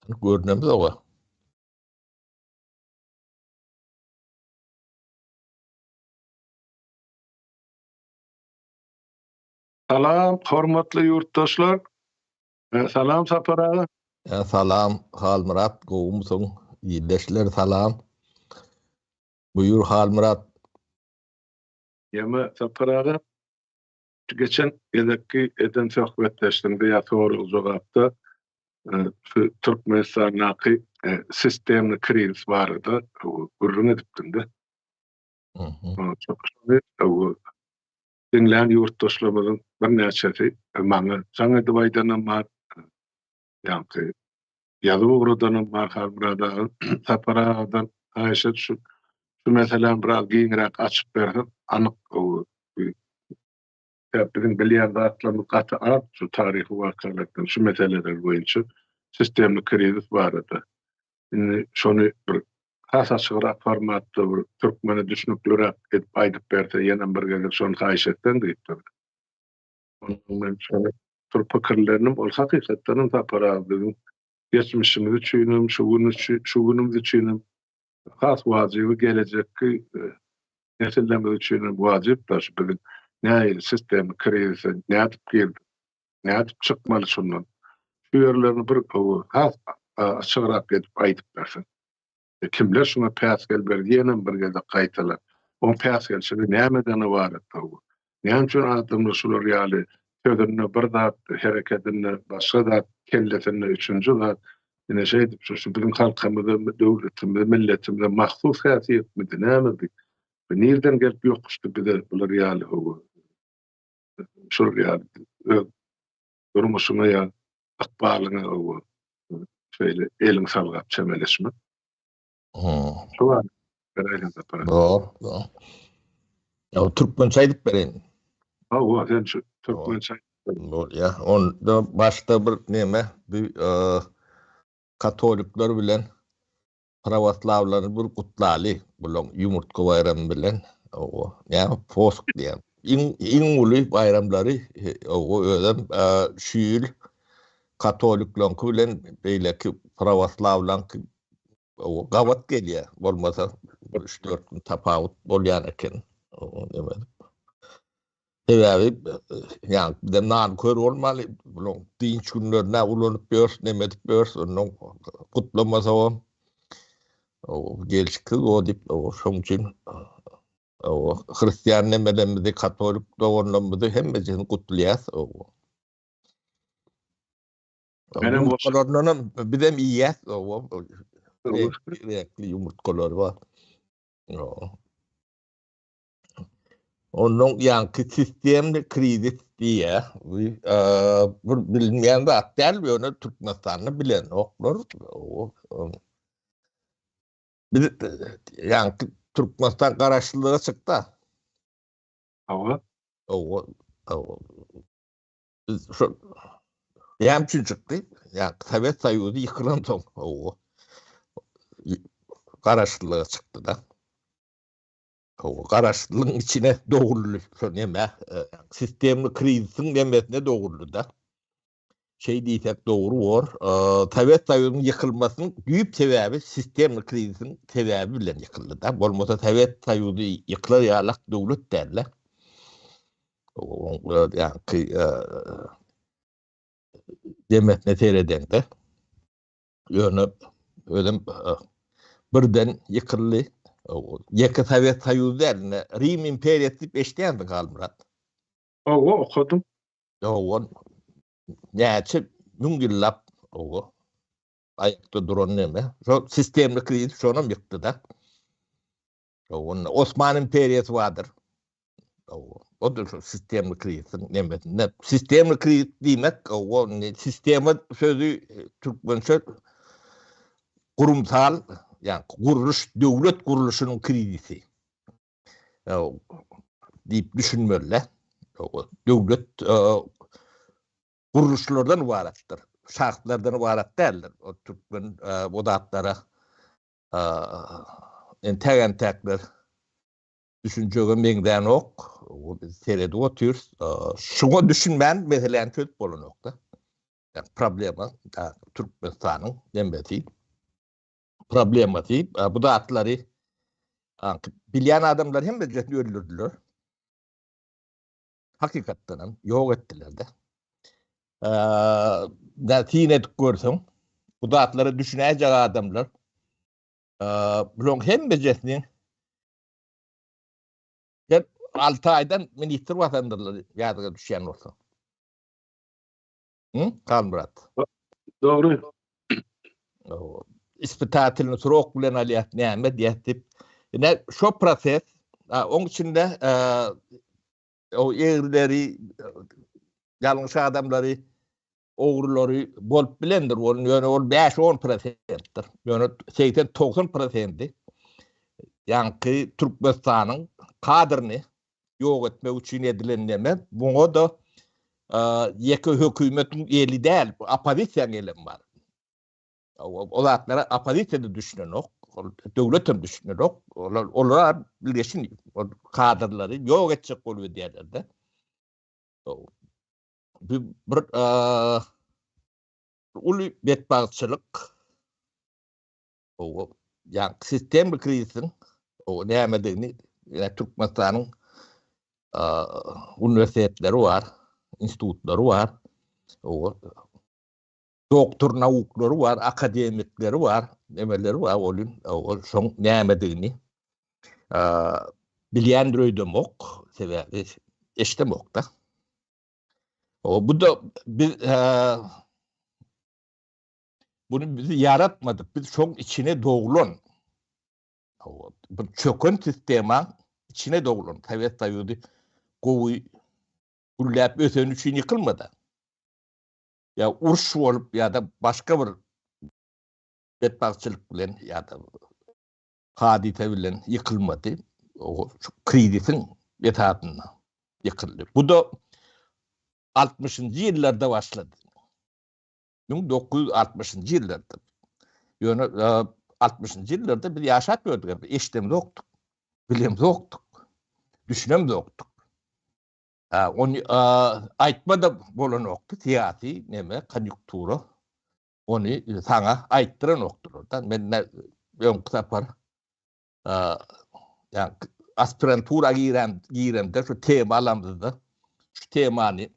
Görnemzog-a. Salam hormatly ýurtdaşlar. Salam Sapar aga. Salam Halmyrat gowumysyň ildeşler salam. Buýur Halmyrat. Ýeme Sapar aga. Geçen gezekki eden söhbetdeşligimde ýa sorag-jogapda şu Türkmenistandaky sistemny krizis barada gürrüň edipdim-de. Diňlän ýurtdaşlarymyzyň birnäçesi maňa jaň edip aýdanam bar, ýaňky ýazyp ugradanam bar Halmyrat aga, Sapar agadan haýyş edip şu şu meseläni biraz giňräk açyp berseň anyk sebäp biziň bilýän zatlarymyz gaty az şu taryhy wakalardan şu meseleler boýunça sistemli krizis barada. Indi şony bir has açygrak formatda bir türkmene düşnükliräk edip aýdyp berse ýenem bir gezek şony haýyş etseň diýipdir. Ondan men şony bir pikirlendim. Ol hakykatdanam Sapar aga biziň geçmişimiz üçinem, şu gün üçin, şu günümiz üçinem has wajyby gelejekki nesillerimiz üçinem wajypdyr şu biziň nähili sistema krizise nädip girdik, nädip çykmaly şundan. Şu ýerlerini bir has açygrak edip aýdyp berseň. Kimler şuňa päsgel berdi ýenem bir gezek gaýtala. Oň päsgelçiligi nämeden ybarat bu? Näme üçin adamlar şular ýaly sözünde bir zat, herekedinde başga zat, kellesinde üçünji zat, ine şeýdip şu şu biziň halkymyza, döwletimize, milletimize mahsus häsiýetmidi, nämedi? Bu nirden gelip ýokuşdy bize bular ýaly hawa şular ýaly öz durmuşyňa ýa ykbalyňa hawa şeýle eliň salgap çemeleşmek. Şu bar. Beräýseň Sapar. Dogry, dogry. Ýa türkmençe aýdyp bereýin. Hawa, sen şu türkmençe Bolýar. Onda başda bir neme, bu katolikler bilen Prawoslawlary bir gutlaly bulaň ýumurtga baýramy bilen. Owo, näme posk diýen. Iň iň uly baýramlary owo özem şu ýyl katoliklaňky bilen beýleki prawoslawlaňky owo gabat gelýär. Bolmasa bir 3-4 gün tapawut bolýan eken. Owo, neme edip. Sebäbi ýa bizem nankör bolmaly, bulaň dynç günlerine ulanyp ýörüs, neme edip ýörüs, ondan gutlamasagam gelşiksiz o diýip, şoň üçin hristian nemelerimizi, katolik doganlarymyzy hemmesini gutlaýas. Ýumurtgalaryndanam bizem iýýäs, reňkli ýumurtgalar bar. Ondan ýaňky sistemli krizis diýýär. Bu bir bilinmeýän zat däl, ýöne Türkmenistanda bilenoklar. Biz ýaňky Türkmenistan garaşsyzlyga çykdy. Hawa. Hawa. Hawa. Biz şu näme üçin çykdy? Ýa Sowet Soýuzy ýykylan soň, hawa. Garaşsyzlyga çykdy-da. Garaşsyzlygyň içine doguldy şo neme, sistemli krizisiň nemesine doguldy-da. Şeý diýsek dogry bor. Sowet Soýuzynyň ýykylmasynyň düýp sebäbi sistemli krizisiň sebäbi bilen ýykyldy-da. Bolmasa Sowet Soýuzy ýykylar ýalak döwlet däl-de. Ýaňky demesine seredeňde. Ýöne özem birden ýykyldy. Ýeke Sowet Soýuzy däl, indi Rim imperiýasy diýip eşidýänsiň Halmyrat. Hawa, okadym. Hawa, näçe müň ýyllap hawa aýakda duran neme. Şo sistemli krizis şonam ýykdy-da. Onda Osman imperiýasy bardyr. O da şu sistemli krizisiň nemesinde. Sistemli krizis diýmek, o sistema sözi türkmençe gurumsal, ýa gurluş, döwlet gurluşynyň krizisi diýip düşünmeli. Döwlet gurluşlardan ybaratdyr. Şahslardan ybarat däldir. O türkmen bu zatlara entäk-entäkler düşünjege meňzänok. Biz seredip otyrys. Şuňa düşünmän meseläni çözüp bolanok-da. Problema Türkmenistanyň nemesi problemasy bu zatlary bilýän adamlar hemmejesini öldürdiler. Hakykatdan hem ýok etdiler-de. Eee, syn edip görseň, bu zatlara düşünäýjek adamlar bularyň hemmejesini her 6 aýdan ministr basandyrlar ýadyňa düşýän bolsa. Hı? Halmyrat. Dogry. Ispitatelny srok bilen alýar, näme diýýär diýip. Ine şo proses, oň içinde o egrileri, ýalňyş adamlary, ogrulary bolup bilendir. Ol ýöne ol 5-10 prosentdir. Ýöne 80-90 prosenti ýaňky Türkmenistanyň kadryny ýok etmek üçin edilen neme. Muňa-da ýeke hökümetiň eli däl, oppozisiýanyň elem bar. O zatlara oppozisiýa-da düşünenok, döwlet hem düşünenok. Olar olar bilgeşin ol kadrlary ýok etjek bolup edýärler-de. Bu bir uly betbagtçylyk. O ýa sistemli krizisiň o nämedigini ýa Türkmenistanyň uniwersitetleri bar, institutlary bar. O doktor nauklary bar, akademikleri bar, nemeleri bar, ol ol şoň nämedigini bilýändir öýdemok, sebäbi eşdemok-da. O bu da biz Bunu bizi ýaratmadyk. Biz şoň içine doglan. Bir çöken sistema içine doglan. Sowet Soýuzy gowy gülläp öseni üçin ýykylmady. Ýa uruş bolup ýa-da başga bir betbagtçylyk bilen ýa-da hadysa bilen ýykylmady. O şu krizisiň esasynda ýykyldy. Bu da 60-njy ýyllarda başlady. 1960-njy ýyllarda. Ýöne 60-njy ýyllarda biz ýaşap ýördük, eşidemzokdyk, bilemzokdyk, düşünemzokdyk. Ha, ony aýtma-da bolanokdy, syýasy neme, konýunktura ony saňa aýtdyranokdylar-da. Men öňki sapar ýa aspirantura giren giremde şu tema alamyzda şu temany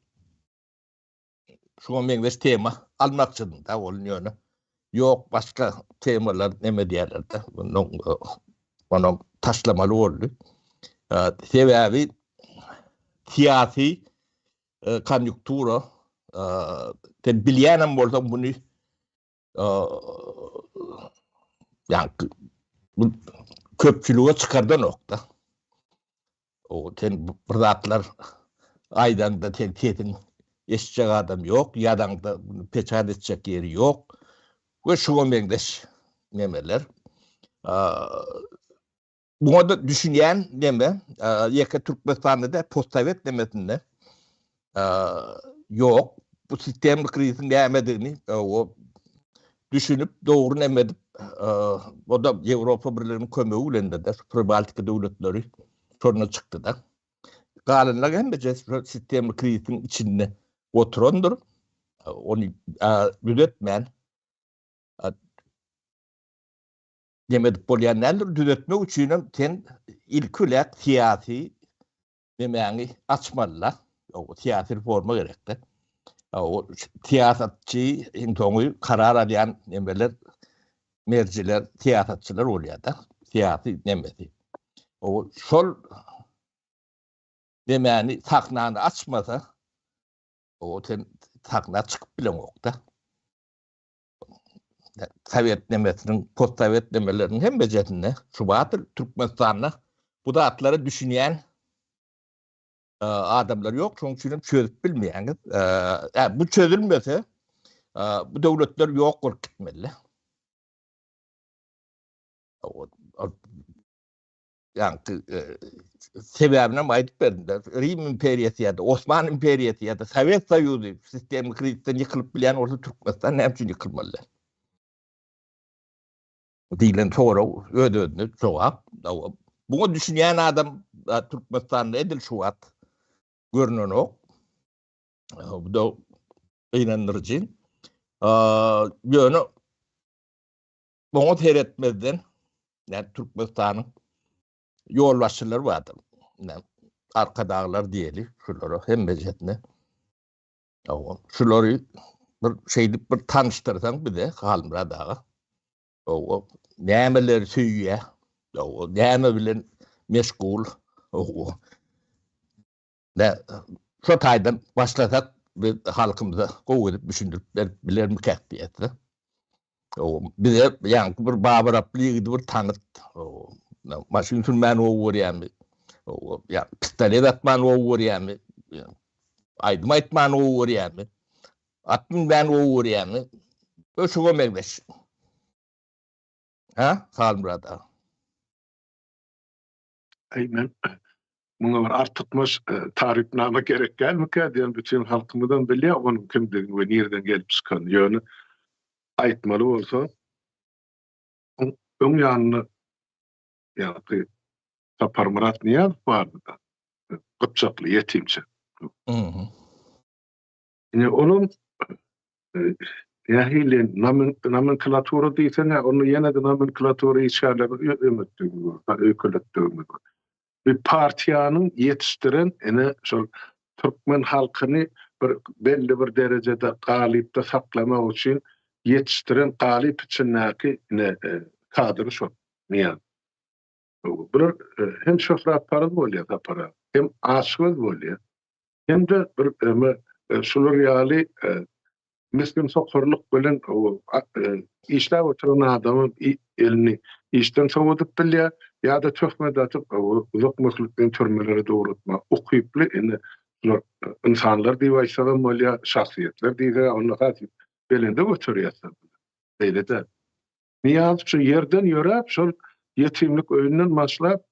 Şuňa meňzeş tema almakçydym da ol ýöne ýok başga temalar neme diýerler-de onam taşlamaly boldy. Sebäbi syýasy konýunktura sen bilýänem bolsaň muny ýa bu köpçülige çykardanok-da. O sen bir zatlar aýdaňda sen sesiň eşitjek adam ýok, ýazaňda peçat etjek ýeri ýok we şuňa meňzeş nemeler. Muňa-da düşünýän neme, ýeke Türkmenistanda däl, postsowet nemesinde ýok. Bu sistemli krizisiň nämedigini o düşünip, dogry neme edip, o-da Ýewropa Birliginiň kömegi bilen-de, şu Pribaltika döwletleri şonda çykdy-da. Galanlar hemmejesi şu sistemli krizisiň içinde oturandyr. Ony düzetmän, Neme edip bolýan däldir, düzetmek üçinem sen ilki bilen syýasy nemäňi açmalyda. O syýasy reforma gerekde. O syýasatçy iň soňy karar alýan nemeler merjiler, syýasatçylar bolýar-da. Syýasy nemesi. O şol nemäni sahnany açmasa, o sen sahna çykyp bileňok-da. Sowet nemesiniň, postsowet nemeleriniň hemmejesinde şu bardyr. Türkmenistanda bu zatlara düşünýän e, adamlar ýok, şonuň üçin hem çözüp bilmeýäňiz. E, bu çözülmese, e, bu döwletler ýok bolup gitmeli. Ýaňky sebäbini hem aýdyp berdim. Rim imperiýasy ýa-da Osman imperiýasy ýa-da Sowet Soýuzy sistemli krizisden ýykylyp bilýän bolsa Türkmenistan näme üçin ýykylmaly däl? Diýlen sorag öz-özüne jogap. Muňa düşünýän adam Türkmenistanda edil şu wagt görnenok. Bu da gynandyryjy. Ýöne oňa seretmezden, ýa Türkmenistanyň ýolbaşçylary bardyr. Arkadaglar diýeli, şulara hemmejesine. Şulary bir şeýdip bir tanyşdyrsaň bize Halmyrat aga. O nämeleri söýýär? O näme bilen meşgul? O ne şo taýdan başlasak biz halkymyza gowy edip düşündirip berip bilermikäk diýýäs. O bize ýaňky bir Babyraply ýigidi bir tanyt. O maşyn sürmäni gowy görýärmi? O ýa pistolet atmany gowy görýärmi? Aýdym aýtmany gowy görýärmi? At münmäni gowy görýärmi? Öşüge meňzeş. Ha, Halmyrat aga? Aý men muňa bir artykmaç e, tarypnama gerek dälmikä diýen bütin halkymyzam bilýär onuň kimdigini we nireden gelip çykanyny. Ýöne aýtmaly bolsa öň ýanynda ýagny Saparmyrat Nyýazow bardy-da. Gypjakly ýetimçe. Mhm. Ine olam nähili nomenklatura diýseň, onda ýene-de nomenklatura işgärleri öýmetdigimiz bar, öýkeletdigimiz bar. Bir partiýanyň ýetişdiren ine şol türkmen halkyny bir belli bir derejede galypda saklamak üçin ýetişdiren galyp içindäki ine kadry şol. Niýaz. Bular hem şöhratparaz bolýar Sapar aga, hem açgöz bolýar. Hem-de bir eme şular ýaly misgin sokarlyk bilen işläp oturan adamyň elini işden sowadyp bilýär ýa-da töhmet atyp uzak möhletleýin türmelere dogratmaga ukyply ine şular ynsanlar diýip aýtsagam bolýar, şahsyýetler diýsek onda has belende göterýär. Beýle däl. Nyýazow şu ýerden ýöräp, şol ýetimlik öýünden başlap,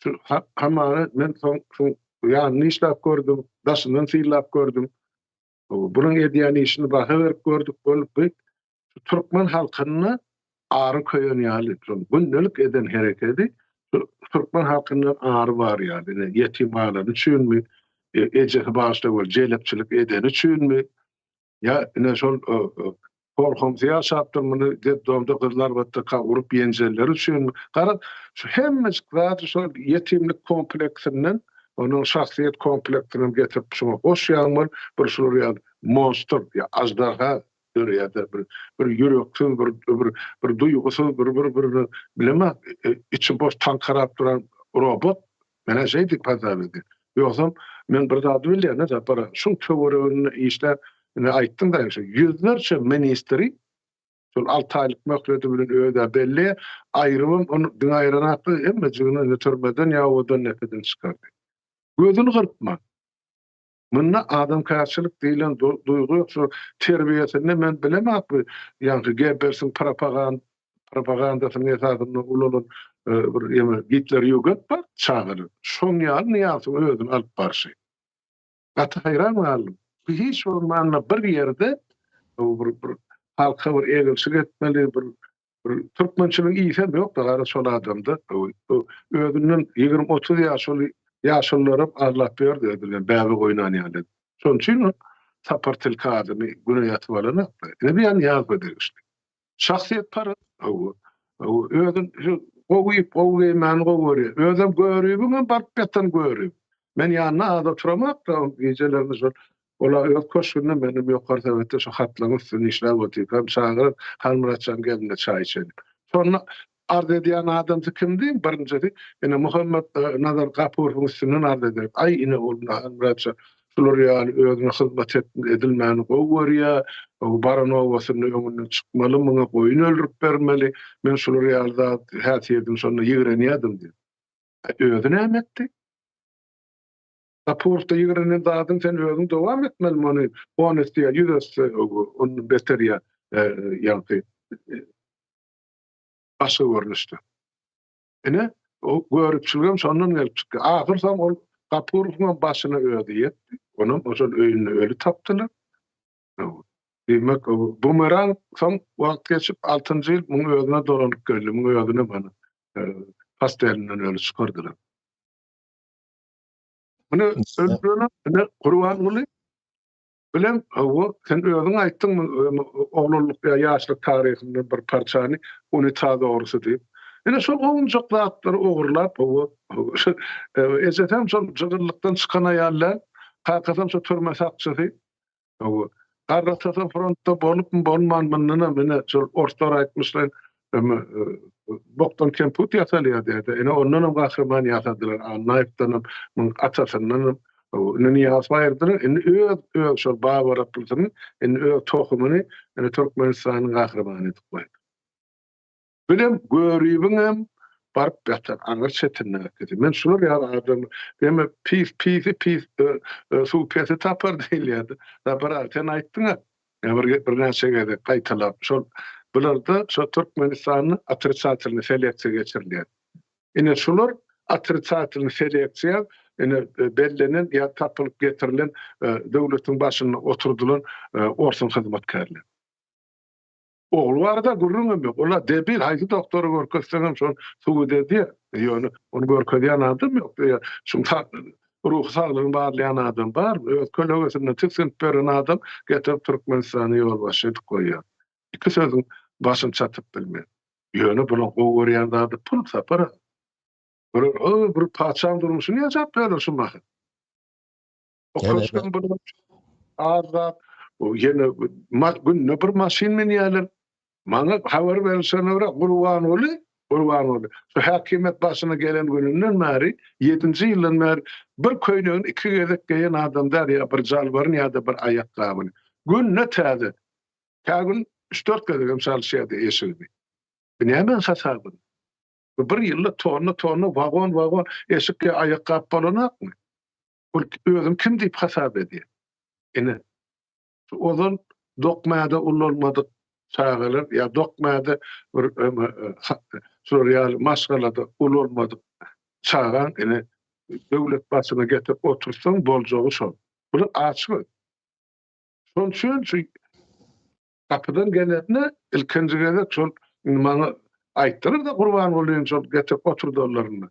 şu hamana men soň şuň ýanynda işläp gördüm, daşyndan synlap gördüm. Bunuň edýän işini baha berip gördük, bolup bu türkmen halkynda ary köýen ýaly, şol gündelik eden herekedi şu türkmen halkyndan ary bar ýaly, ine ýetim galany üçinmi, e, ejesi başda bol jelepçilik edeni üçinmi, Ýa ine şol horhomsy ýaşapdyr muny detdomda Gyzylarbatdaka urup ýenjenleri üçinmi? Garaz, şu hemmejik zady şol ýetimlik kompleksinden, onuň şahsyýet kompleksinem getirip şuňa goşýaň bol, bir şular ýaly monstr ýa aždarha döreýär-de bir bir ýüreksiz bir bir bir duýgusyz bir bir bir bilemok içi boş taňkyrap duran robot Menä şeý diýip hasap edýän. Ýogsam men bir zady bilýän-de Japar aga, şuň töwereginde işläp, ine aýtdyň-da şu ýüzlerçe ministri şol alty aýlyk möhleti bilen öz-ä belleýär, aýrybam ony diňe aýranakda hemmejigini ine türmeden ýa odan nepeden çykardy. Gözüni gyrpman. Munda adamkärçilik diýlen duýgy ýok. Şu terbiýesinde men bilemok bu ýaňky Gebbelsiň propagandasynyň esasynda ulalan bir ýeme Gitlerýugend bar çagalar. Şoň ýaly Nyýazowyň özüni alyp barşy. Gaty haýran galdym. Hiç bolmanda bir ýerde bir bir halka bir egilşik etmeli bir Bir türkmençiligiň ysam ýok-da gara şol adamda. Özünden 20-30 ýaşuly ýaşulularam arlap ýördi özünden bäbek oýnan ýaly. Şonuň üçin ol Sapar tilki adyny güne ýatyp alanok-da. Ine bu ýa Nyýazowa degişli. Şahsyýetparaz. Hawa. Özün şu gowy iýip, gowy geýmäni gowy görýär. Özem görübiňem baryp ýatan görüp. Men ýanynda az oturamok-da, gijelerine şol Ol-a öz köşgünde, menem ýokary sebetde şu hatlaryň üstünde işläp otyrkam, çagyryp, Halmyratjan gel-de çaý içeli. Şonda arz edýän adamsy kim diýiň, birinjisi, ine, Muhammet Nazar Gapurowyň üstünden arz eder. Aý, ine, ol Halmyratjan şular ýaly özüne hyzmat edilmäni gowy görýär, baran obasynda öňünden çykmaly, muňa goýun öldürip bermeli, men şular ýaly zat, häsiýetini şonda ýigrenýärdim diýip. Özi näme etdi? Gapurovda ýigrenen zadyň sen özüň dowam etmelimi ony on esse ýa ýüz esse ondan beter ýa ýaňky başga görnüşde. Ine o göripçiligem şondan gelip çykýar. Ahyr soň ol Gapurowyň hem başyna özi ýetdi. Onam oşol öýünde öli tapdylar. Diýmek bumerang soň wagt geçip altynjy ýyl muň özüne dolanyp geldi. Muň özüne mana postelinden öli çykardylar. Muny öldürenem ine Gurbanguly. Bilen, hawa, sen özüň aýtdyň oglanlyk ýa ýaşlyk taryhyndan bir parçany unitaz ogrusy diýip. Ine şol owunjak zatlary ogurlap, hawa, ejesem şol jygyllykdan çykan aýal däl, kakasam şo türme sakçysy. Hawa, garry atasam frontda bolupmy, bolman mundanam ine şol orslar aýtmyşlaýyn, bokdan kemput ýasalýar diýýär. Ine ondanam gahryman ýasadylar, Annaýewdenam, muň atasyndanam. Indi Nyýazowy aýyrdylar, indi öz öz şol babaraplysyny, indi öz tohumyny ine Türkmenistanyň gahrymany edip goýdy. Bilem göribiňem baryp ýatan aňyr çetindäkisi. Men şular ýaly adam, eme pis pisi pis suw pesi tapar diýilýärdi. Sapar aga sen aýtdyň-a, bir birnäçe gezek gaýtalap, şol bularda şo Türkmenistanda otrisatilnyý seleksiýa geçirilýär. Ine şular otrisatilnyý seleksiýa ine bellenen ýa tapylyp getirilen döwletiň başynda oturdylan orsuň hyzmatkärleri. Ogly barada gürrüňem ýok. Ola debil, haýsy doktora görkezseňem şol subut edýär. Ýöne ony görkezýän adam ýok. Ýa şuň ruhy saglygyny barlaýan adam barmy? Öz kölegesinden tisginip beren adam getirip Türkmenistana ýolbaşçy edip goýýar. Iki sözüň başyny çatyp bilmez. Ýöne bulaň gowy görýän zady pul Sapar aga. Bular o bir patyşaň durmuşyny ýaşap ýörler şu mahal. O köşgüň bular az zat ýene günde bir maşyn münýärler. Maňa habar berilşine görä Gurbanguly Gurbanguly şu häkimiýet başyna gelen gününden bäri ýedinji ýyldan bäri bir köýnegini iki gezek geýen adam däl ýa bir jalbaryny ýa-da bir aýakgabyny. Günde täze. Kä gün üç-dört gezegem çalyşýardy eşigini. Bu nämäň hasabyna? Bu bir ýylda tonna-tonna wagon-wagon eşik ýa aýakgap bolanakmy? Ol özüni kim diýip hasap edýär? Ine, şu ozal dokmäde ulalmadyk çagalar ýa dokmäde bir şular ýaly maşgalada ulalmadyk çagaň ine döwlet başyna getirip oturtsaň boljagy şol. Bular açgöz. Şonuň üçin şu gapydan gelende ilkinji gezek şol indi maňa aýtdylar-da Gurbangulyny şol getirip oturdanlarynda.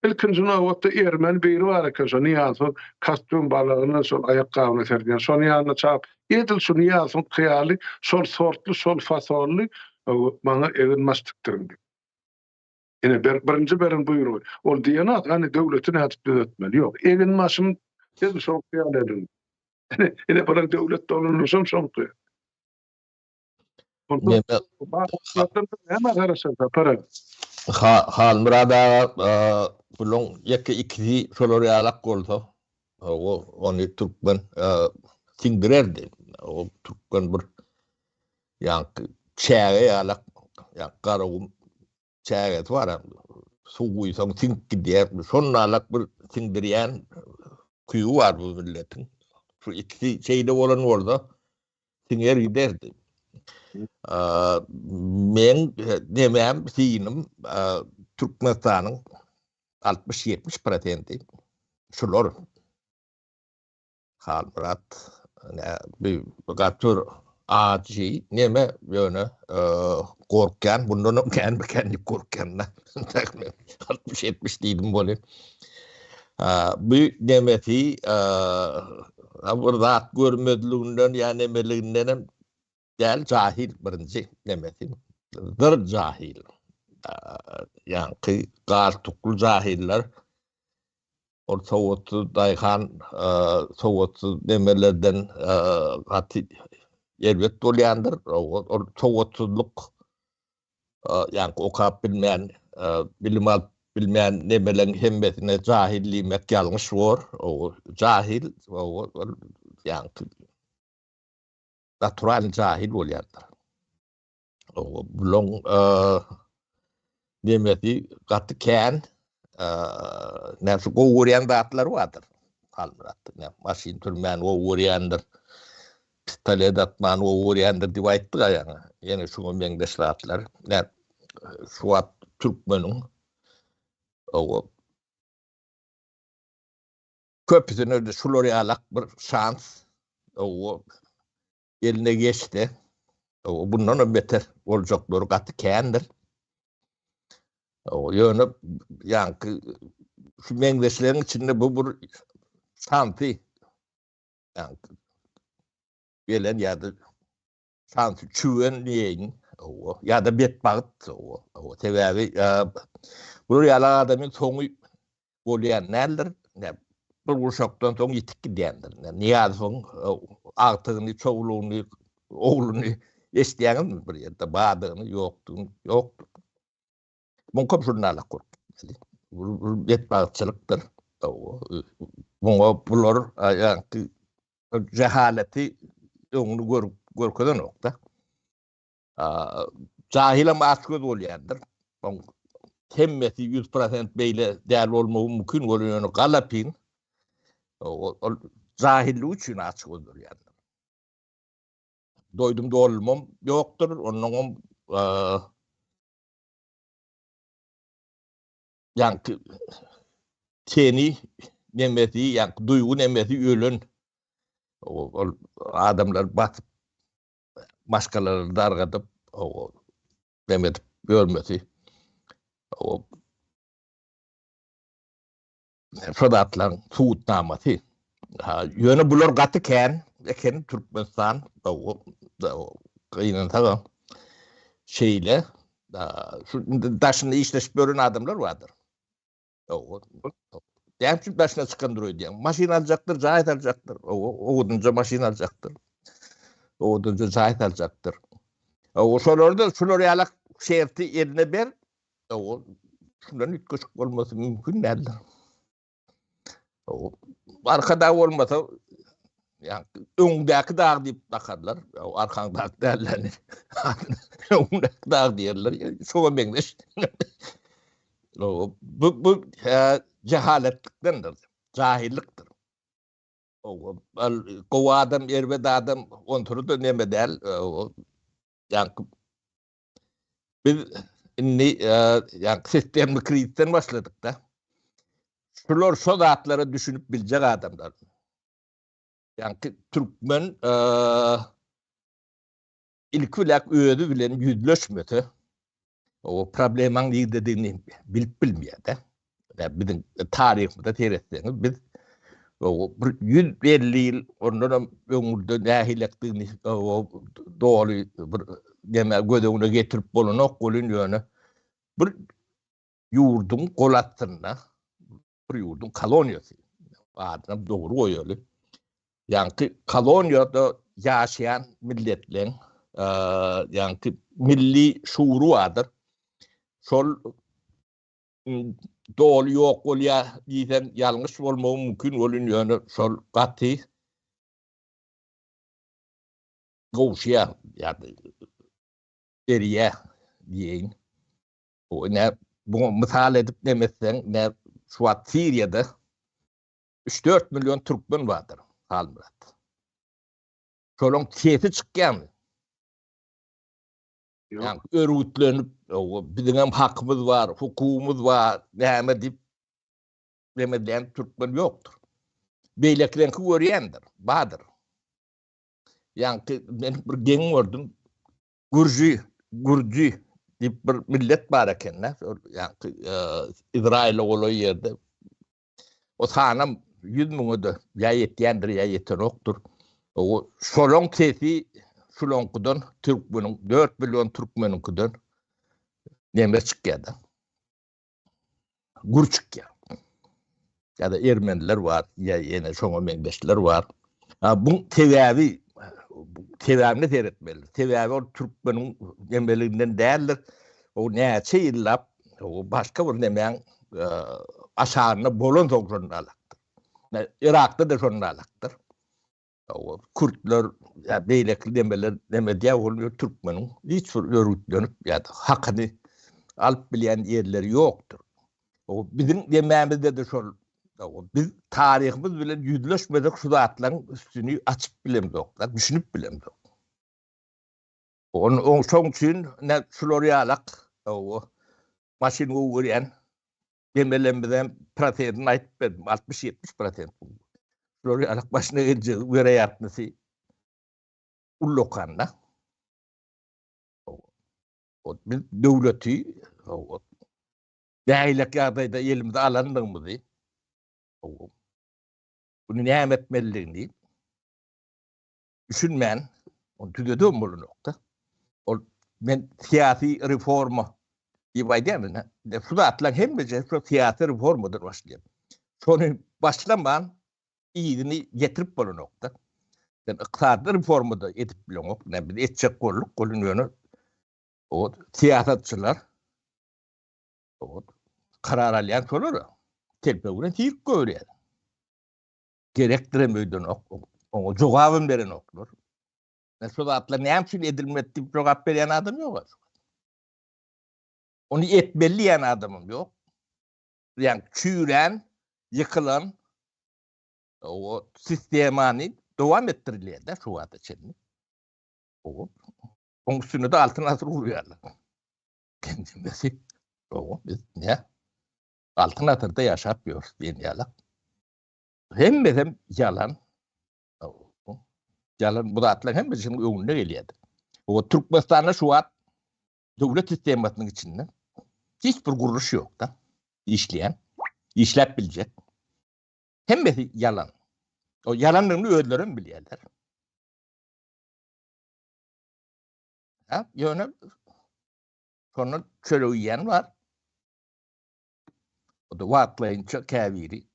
Ilkinji nobatda ermeni biri bar eken şo Nyýazowyň kostýum balagyna şol aýakgabyna seredýän. Şonuň ýanyna çagyryp, edil şu Nyýazowyňky ýaly şol sortly, şol fasonly maňa eginbaş tikdiriň diýip. Ine ber, birinji beren buýrugy. Ol diýenok, hany döwleti nädip düzetmeli? Ýok, eginbaşym edil şoňky ýaly ediň. Ine bular döwlet dolandyryşam şoňky. Näme garaşar Sapar aga? Ha, Halmyrat aga, bulaň ýeke ikisi şolar ýalak bolsa, o ony türkmen siňdirerdi. O türkmen bir ýaňky çäge ýalak, ýa Garagum çägesi bar, suw guýsaň siňip gidýär. Şonalak bir siňdirýän küýi bar bu milletiň. Şu ikisi şeýle bolan bolsa, siňer giderdi. Meň nemem, synym Türkmenistanyň 60-70 prosenti şular. Halmyrat bu gaty bir ajy neme ýöne gorkýan bundanam känmi-kän diýip gorkýan-da. 60-70 diýdim welin. Bu nemesi bir zat görmezliginden ýa nemeligindenem däl jahil birinji nemesi. Zyr jahil. Ýaňky galtukly jahiller ol sowatsyz daýhan sowatsyz nemelerden gaty erbet bolýandyr. Ol sowatsyzlyk ýaňky okap bilmän, bilim alyp bilmän nemeleň hemmesine jahil diýmek ýalňyş bor. Jahil ol ýaňky natural jahil bolýandyr. Bulaň nemesi gaty kän. Näme gowy görýän zatlary bardyr. Halmyrat näme maşyn sürmäni gowy görýändir. Pistolet atmany gowy görýändir diýip aýtdyk aýaňa. Ýene şuňa meňzeş zatlar. Näme şu wagt türkmeniň o köpüsine şular ýalak bir şans o eline geçse o bundan hem beter boljaklary gaty kändir. O ýöne ýaňky şu meňzeşleriň içinde bu bir şansy ýaňky. gelen ýa-da şansy çüwen diýeýin, ýa-da betbagt, sebäbi bular ýaly adamyň soňy bolýan däldir. Bir gurşakdan soň ýitip gidýändir. Nyýazowyň agtygyny, çowlugyny, ogluny eşidýäňizmi bir ýerde bardygyny, ýokdugyny, ýokdur. Muňkam şunalak bolup gitmeli. Bu betbagtçylykdyr. Muňa bular ýaňky jehaleti öňüni görüp görkezenok-da. Jahylam açgöz bolýandyr. Oň hemmesi 100% beýle däl bolmagy mümkin bolýar, ýöne galapyn ol jahillik üçin açgöz bolýandyr. Doýdum dolmam ýokdur, onnoňam ýaňky teni nemesi, ýaňky duýgy nemesi ölen ol adamlar basyp maşgalalary dargadyp neme edip ýörmesi Şo zatlaryň subutnamasy. Ýöne bular gaty kän eken Türkmenistan gynansagam şeýle şu indi daşynda işleşip ýören adamlar bardyr. Näme üçin daşyna çykandyr öýdýäň? Maşyn aljakdyr, jaý saljakdyr. Owadanja maşyn aljakdyr. Owadanja jaý saljakdyr. Şolarda şular ýalak şerti eline ber, O şundan üýtgeşik bolmasy mümkin däldir. O arka dag bolmasa, ýa öňdäki dag diýip dakarlar. O arkaňdaky dällerini. Öňdäki dag diýerler. Şoňa meňzeş. O bu bu jehaletlikdendir. Jahillikdir. O gowy adam, erbet adam ontury da neme däl. O ýa Biz indi ýa sistemli krizden başladyk-da. Şular şo zatlara düşünip biljek adamlar. Ýa türkmen ilki bilen özi bilen ýüzleşmese, o problemaň nirdedigini bilip bilmeýär-de. Biziň taryhymyza seretseňiz, biz bir 150 ýyl ondan hem öňürde nähilekdigini doly bir neme göz öňüne getirip bolanok welin ýöne bir ýurduň gol astynda bir ýurduň koloniýasy adyny dogry goýaly. Ýaňky koloniýada ýaşaýan milletleň ýaňky milli şuury bardyr. Şol doly ýok bolýar diýseň ýalňyş bolmagy mümkin welin ýöne şol gaty gowşýar ýa-da berýär diýeýin. O ine buňa mysal edip neme etseň, ine şu wagt Siriýada 3-4 million türkmen bardyr, Halmyrat. Şolaň sesi çykýarmy? Ýok. Örgütlenip, biziň hem hakymyz bar, hukugymyz bar, näme diýip neme diýen türkmen ýokdur. Beýlekileňki görýändir, bardyr. Ýaňky men bir geň gördüm. Gürji, gürji diýip bir millet bar eken-de, ýaňky e, Izraýyla golaý ýerde. O sanam 100 müňe-de ýa ýetýändir, ýa ýetenokdyr. O şolaň sesi şulaňkydan türkmeniň 4 million türkmeniňkiden neme çykýar-da. Gür çykýar. Ýa-da ermeniler bar, ýa ýene şoňa meňzeşler bar. Bu sebäbi sebäbine seretmeli. Sebäbi ol türkmeniň nemeliginden däldir. O näçe ýyllap o başga bir nemäň e, aşagynda bolan soň şonda alakdyr. Irakda-da şonda alakdyr. O kürtler ýa beýleki nemeler neme diýýär ol ýer türkmeniň hiç bir örgütlenip ýa-da hakyny alyp bilýän ýerleri ýokdur. O biziň nemämizde-de şol o biz taryhymyz bilen ýüzleşmesek şu zatlaryň üstüni açyp bilemzok, düşünip bilemzok. Onuň şoň üçin ne şular ýalak o maşyn gowy görýän Demelemizem prosentini aýdyp berdim, 60-70 prosent. Şular ýalak başyna geljegi weroýatnysy ullakanda. O biz döwleti nähilek ýagdaýda elimize alandygymyzy, bunu näme etmelidigini. Düşünmän, ony düzedibem bolanok-da. Ol men syýasy reforma diýip aýdýan ine. Şu zatlaryň hemmesi şu syýasy reformadan başlaýar. Şony başlaman yzyny getirip bolanok-da. Sen ykdysady reforma-da edip bileňok. Ne biz etjek bolduk, ol ýöne o syýasatçylar o karar alýan şolar. Telpek bilen sirk görýär. Gerekdirem öýdenok. Oňa jogabam berenoklar. Ne şu zatlar näme üçin edilmedi diýip jogap berýän adam ýok. Ony etmeli diýen adamam ýok. Ýani çüýrän, ýykylan o sistemany dowam etdirilýär-de şu wagta çenli. O oň üstüne de altyn asyr urýarlar. Kendisi. O biz ne? Altyn asyrda ýaşap ýörüs diýen ýaly. Hemmesem ýalan. Ýalan bu zatlar hemmesiniň öňünde gelýär. O Türkmenistanda şu wagt döwlet sistemasynyň içinde hiç bir gurluş ýok-da. Işleýän, işläp biljek. Hemmesi ýalan. O ýalanlygyny özleri hem bilýärler. Ha, ýöne şondan çörek iýen bar. O da wagtlaýynça käbiri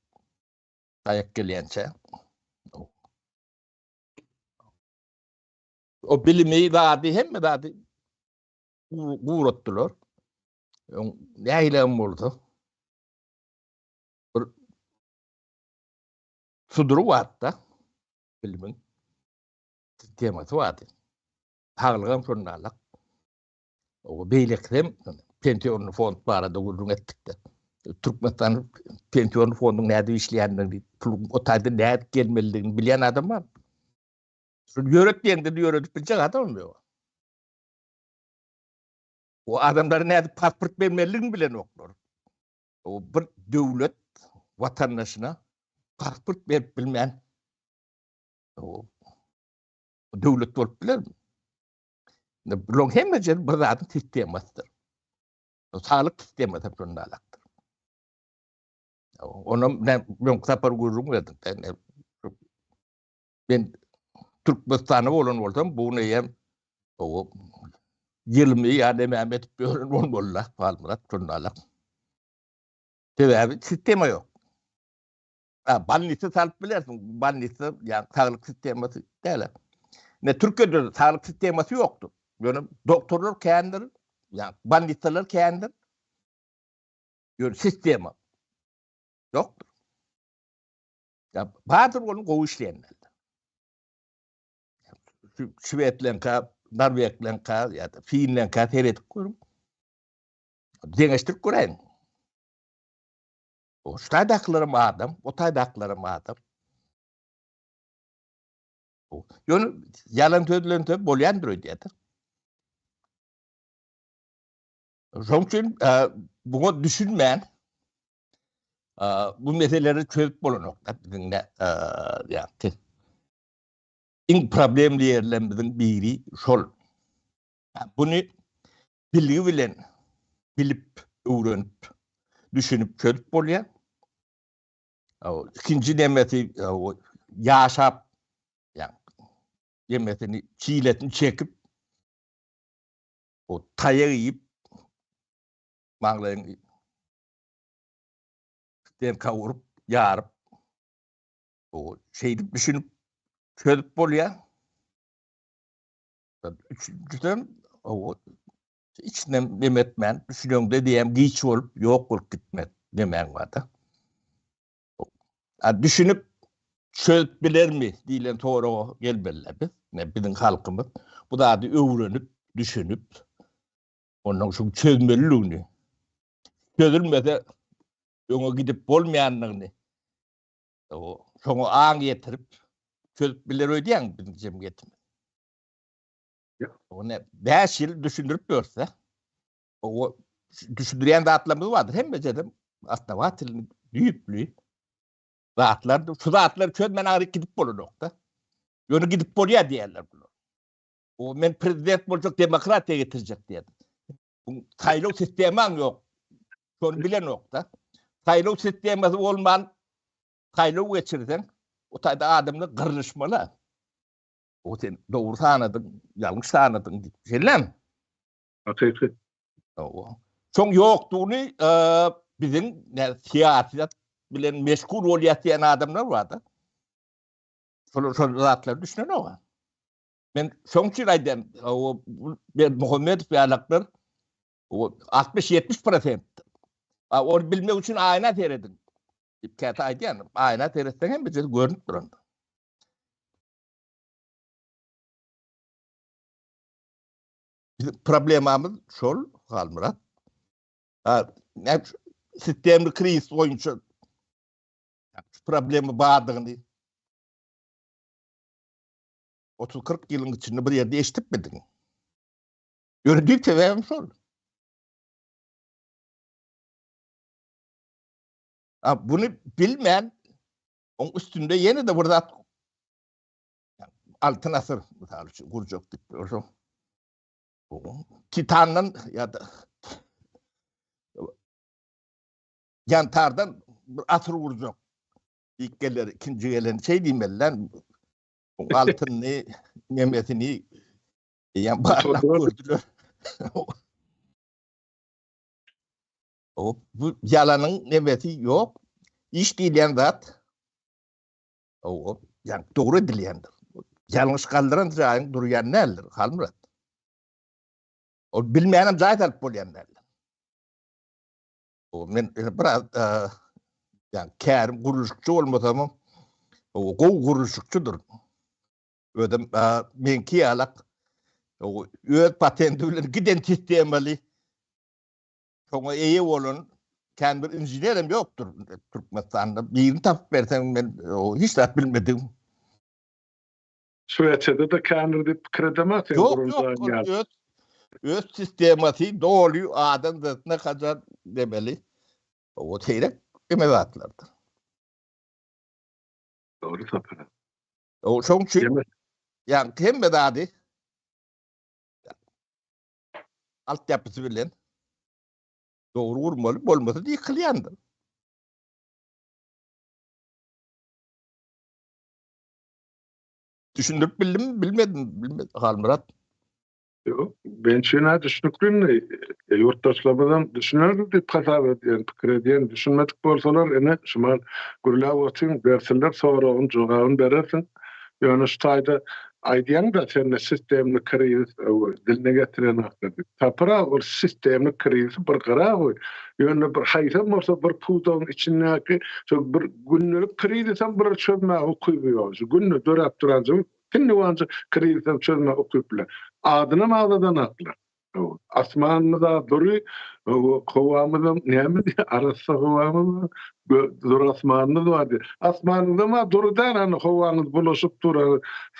daýak gelýänçä. O bilimi, zady, hemme zady guratdylar. Nähili hem bolsa bir sudury bardy bilimiň sistemasy bardy. Saglygam şonda alak. O beýlekisem pensiýon fond barada gürrüň etdik-de. Türkmenistan pensiýon fonduň nädip işleýändigini, puluň o taýda nädip gelmelidigini bilýän adam bar. Şuny ýöret diýende ýöredip biljek adam ýok. O adamlara nädip pasport bermelidigini bilenoklar. O bir döwlet watandaşyna pasport berip bilmän o döwlet bolup bilermi? Bularyň hemmesi bir zadyň sistemasydyr. Saglyk sistemasy hem şonda alakdyr. Onam men öňki sapar gürrüň berdim. Men Türkmenistanda bolan bolsam, bu neýem o ýylymy ýa näme edip ýören bolmaly, Halmyrat şonda alak. Sebäbi sistema ýok. Ha, bolnisa salyp bilersiň. Bolnisa, ýa saglyk sistemasy däl. Ne Türkiýede saglyk sistemasy ýokdur. Ýöne doktorlar kändir, ýa bolnisalar kändir. Ýöne sistema ýokdur. Ýa bardyr onuň gowy işleýänler. Şu Şwedleňka, Norwegleňka ýa-da Finleňka seredip görüň. Deňeşdirip göräýiň. O şu taýdakylaram adam, o taýdakylaram adam. Ýöne ýalan söz bilen söz bolýandyr öýdýär-de. Şonuň üçin e, buňa düşünmän e, bu meseleleri çözüp bolanok da biziň ne e, ýa iň problemli ýerlerimiziň biri şol. Buny bilgi bilen bilip, öwrenip, düşünip çözüp bolýar. Ikinji nemesi ýaşap, ýa demesini, çilesini çekip, o taýak iýip, maňlaýyňy stenka urup, ýaryp, o şeýdip düşünip çözüp bolýar. Üçünjiden o içinden nem etmän, düşüneňde diýem giç bolup, ýok bolup gitmek demäň barda. A düşünip çözüp bilermi diýlen soraga gelmeli biz. Ne biziň halkymyz bu zady öwrenip, düşünip, ondan şu çözmeliligini, çözülmese öňe gidip bolmaýandygyny o şoňa aň ýetirip çözüp biler öýdýän biziň jemgyýetimiz. O ne 5 ýyl düşündirip ýörse, o düşündirýän zatlarymyz bardyr. Hemmejede osnowatel düýpli zatlar, şu zatlary çözmän agyryk gidip bolanokda. Ýöne gidip bolýar diýerler bular. O men prezident boljak demokratiýa getirjek diýdi. Bu saýlaw sistemaň ýok. Şony bilenokda. Saýlaw sistemasy bolman saýlaw geçirseň, o taýda adamlar gyrlyşmaly. O sen dogry sanadyň, ýalňyş sanadyň diýip. Şeýlemi? Hakyky. Hawa. Şoň ýokdugyny e, biziň syýasat bilen meşgul bolýar diýen adamlar bar-da. Şolar şol zatlara düşünenok. Men şoň üçin aýdýan, o Berdimuhamedow ýalaklar o 60-70 prosent. A ony bilmek üçin aýna serediň. Diýip käte aýdýan. Aýna seretseň hem bize görünip duran. Bizim problemamyz şol Halmyrat. Ha, ne sistemli krizis boýunça şu problema bardygyny 30-40 ýylyň içinde bir ýerde eşidipmidiň? Ýöne düýp sebäbim şol. A bunu bilmän oň üstünde ýene-de bir zat altyn asyr mysal üçin gurjak diýip oşo. Titandan ýa-da ýantardan bir asyr gurjak. İlk geler, ikinji gelen şey diýmeliler. Altynyny, nemesini ýa barlap gördüler. O bu ýalanyň nemesi ýok. Iş diýilýän zat o ýa dogry edilýändir. Ýalňyş galdyran jaýyň durýan däldir, Halmyrat. Ol bilmeýänem jaý salyp bolýan däldir. O men biraz ýa kärim gurluşykçy bolmasam, o gowy gurluşykçydyr. Özüm meňki ýalak öz patenti bilen giden sistemaly şoňa eýe bolan kän bir inžener hem ýokdur Türkmenistanda. Birini tapyp berseň men hiç zat bilmedim. Şwesiýada-da kändir diýip pikir edemok sen Ýok, ýok, öz, öz sistemasy doly adam zatyna hajar demeli. O seýrek eme zatlardyr. Dogry Sapar. O şoň üçin ýa hemme zady alt ýapysy bilen dogry gurmaly, bolmasa ýykylýandyr. Düşündirip bildim, bilmedim, bilmedim Halmyrat. Ýok, men üçin-ä düşnükli indi. E, ýurtdaşlarymyzam düşüner diýip hasap edýän, pikir edýän. Düşünmedik bolsalar, ine, şumal gürläp otyň, bersinler soragyny, jogabyny berersiň. Ýöne şu taýda aýdýaň-da, sende sistemli krizis diline getirenoklar diýip. Tapyr-a ol sistemli krizisi bir gyra goý. Ýöne bir haýsam bolsa bir pudagyň içindäki şo bir gündelik krizisem bular çözmäge ukyby ýok. Şu günde döräp duran kinniwanja krizisem çözmäge ukyply. Adynam agzadanaklar. Asmanymyz-a dury, howamyzam näme diýýär, arassa howamyz bar, dury asmanymyz bar diýýär. Asmanyňyzam-a dury däl, hany howaňyz bulaşyp dur,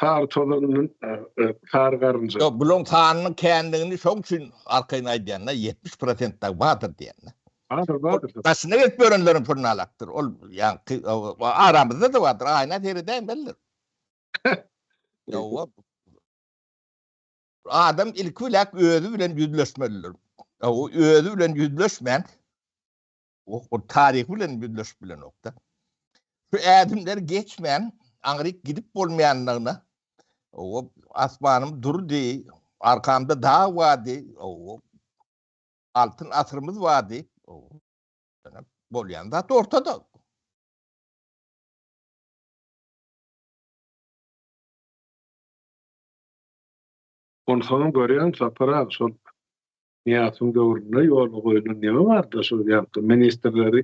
sary tozandan sary garynja. Ýok, bulaň sanynyň kändigini şoň üçin arkaýyn aýdýan-da, 70 prosent dagy bardyr diýen-de. Bardyr, bardyr. Daşyna gelip ýörenlerem şondan alakdyr. Ol ýaňky aramyzda-da bardyr, aýna seredäýiň bellidir. Ýowa. Adam ilki bilen özi bilen ýüzleşmelidir. O özi bilen ýüzleşmän, o taryhy bilen ýüzleşip bilenokda. Şu ädimleri geçmän, aňryk gidip bolmaýanlygyna, o asmanym durdy, arkamda dag bardy, o altyn asyrymyz bardy. Bolýan zat ortada. Onsoňam görýäň Sapar aga şol Nyýazowyň döwründe ýola goýlan neme bardy şol ýaňky ministrleri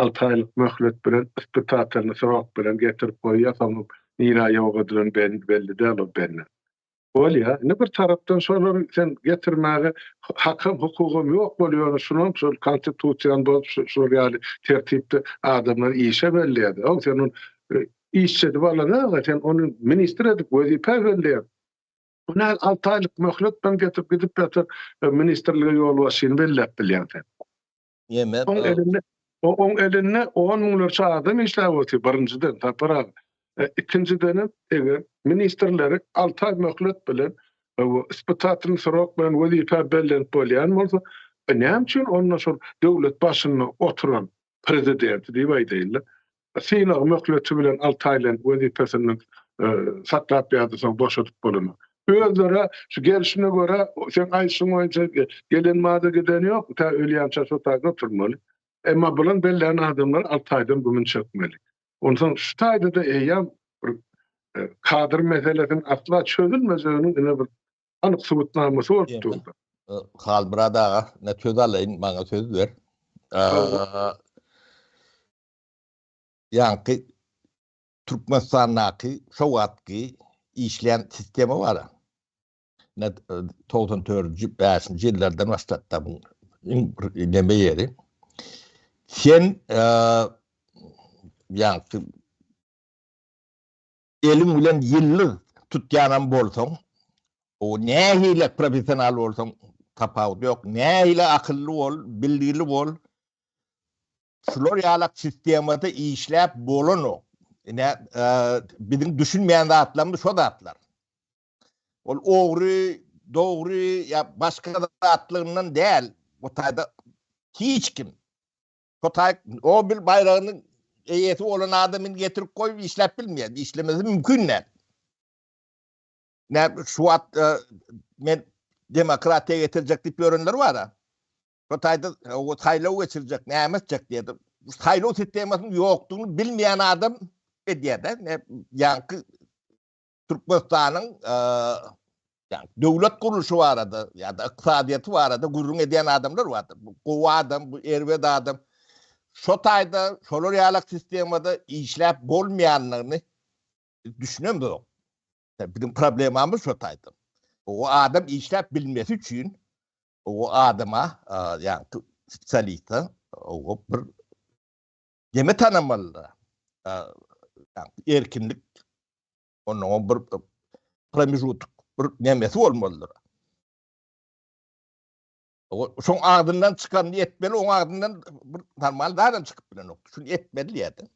alty aýlyk möhlet bilen ispytatelny srok bilen getirip goýýar soňam nirä ýok edilen belli däl o bende. Bolýa indi bir tarapdan şolary sen getirmäge hakam hukugam ýok bolýar ýöne şunam şol konstitusiýany bozup şol ýaly tertipde adamlary işe belleýärdi. Ow sen ony Işçi edip alana sen ony ministr edip wezipä belleýäň. Bu näl 6 aýlyk möhlet bilen getirip gidip ýatan e, ministrlige ýolbaşçyny belläp bilýäň sen. Ýeme. Oň elinde oň elinde on müňlerçe adam işläp otyr birinjiden Sapar aga. E, ikinjidenem eger ministrleri 6 aý möhlet bilen e, ispytatelny srok bilen wezipä bellenip bolýan bolsa, e, näme üçin onda şol döwlet başynda oturan prezidenti diýip aýdaýynda, synag möhleti bilen alty aýlan wezipesinden. Saklap ýa-da soň boşadyp bolanok. Özleri şu gelşine görä, seň aýdyşyň boýunça gelen mada giden ýok, tä ölýänçä şo taýda oturmaly. Emma bulan bellän adamlar 6 aýdan gümün çekmeli. Onsoň şu taýda-da eýýäm bir kadr meselesiniň asla çözülmejeginiň ine bir anyk subutnamasy bolup durdy. Halmyrat aga, ne söz alaýyn, maňa söz ber. Ýaňky Türkmenistandaky şo wagtky işleýän sistema bar. Ne 94-nji, 5-nji ýyllardan başlapda bu iň bir neme ýeri. Sen ýaňky eliň bilen ýyldyz tutýanam bolsaň, o nähili professional bolsaň tapawudy ýok, nähili akylly bol, bilgili bol, Şular ýalak sistemada işläp bolanok. Ine, biziň düşünmeýän zatlarymyz şo zatlar. Ol ogry, dogry ýa başga zatlygyndan däl. Bu taýda hiç kim şu taý Nobel baýragynyň eýesi bolan adamyny getirip goýup işläp bilmeýär. Işlemesi mümkin däl. Nä şu wagt men demokratiýa getirjek diýip ýörenler bar-a. Şu taýda o saýlaw geçirjek, näme etjek diýdi. Saýlaw sistemasynyň ýokdugyny bilmeýän adam edýär-de. Ýaňky Türkmenistanyň ýa döwlet gurluşy barada ýa-da ykdysadyýeti barada gürrüň edýän adamlar bardyr. Bu gowy adam, bu erbet adam. Şo taýda şolar ýalak sistemada işläp bolmaýanlygyny düşünemzok. Biziň problemamyz şo taýda. O adam işläp bilmesi üçin o adama, ýagny spesialiste o bir neme tanamalydyr. Ýagny erkinlik onuň bir promejutk bir nemesi bolmalydyr. O şoň agzyndan çykanyny etmeli, oň agzyndan bir normal zadam çykyp bilenok. Şuny etmeli diýýär.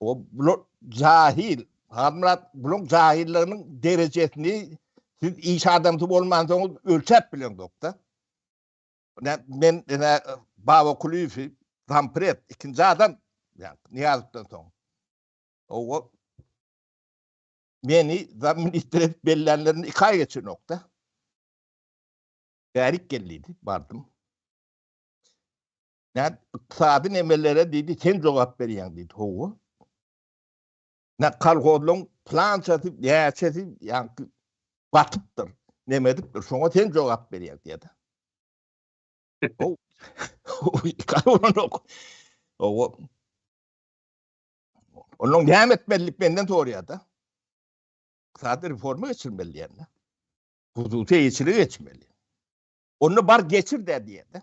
O bular jahil. Halmyrat bulaň jahilliginiň derejesini siz iş adamsy bolmansoňyz ölçäp bileňzokda. Ne men ine Baba Kulyýewi zampred ikinji adam ýa Nyýazowdan soň. O meni zam ministr edip bellänlerini iki aý geçenokda. Bärik gel diýdi, bardym. Nä ykdysady nemelere diýdi, sen jogap berýäň diýdi. Hawa. Nä kolhozlaryň plançasy, näçesi ýaňky batypdyr, neme edipdir, şoňa sen jogap berýäň diýdi. Hawa. Hawa. Onuň näme etmeli diýip menden soraýar-da. Ykdysady reforma geçirmeli diýende. Hususy eýeçilige geçmeli. Onda bar geçir-dä diýende.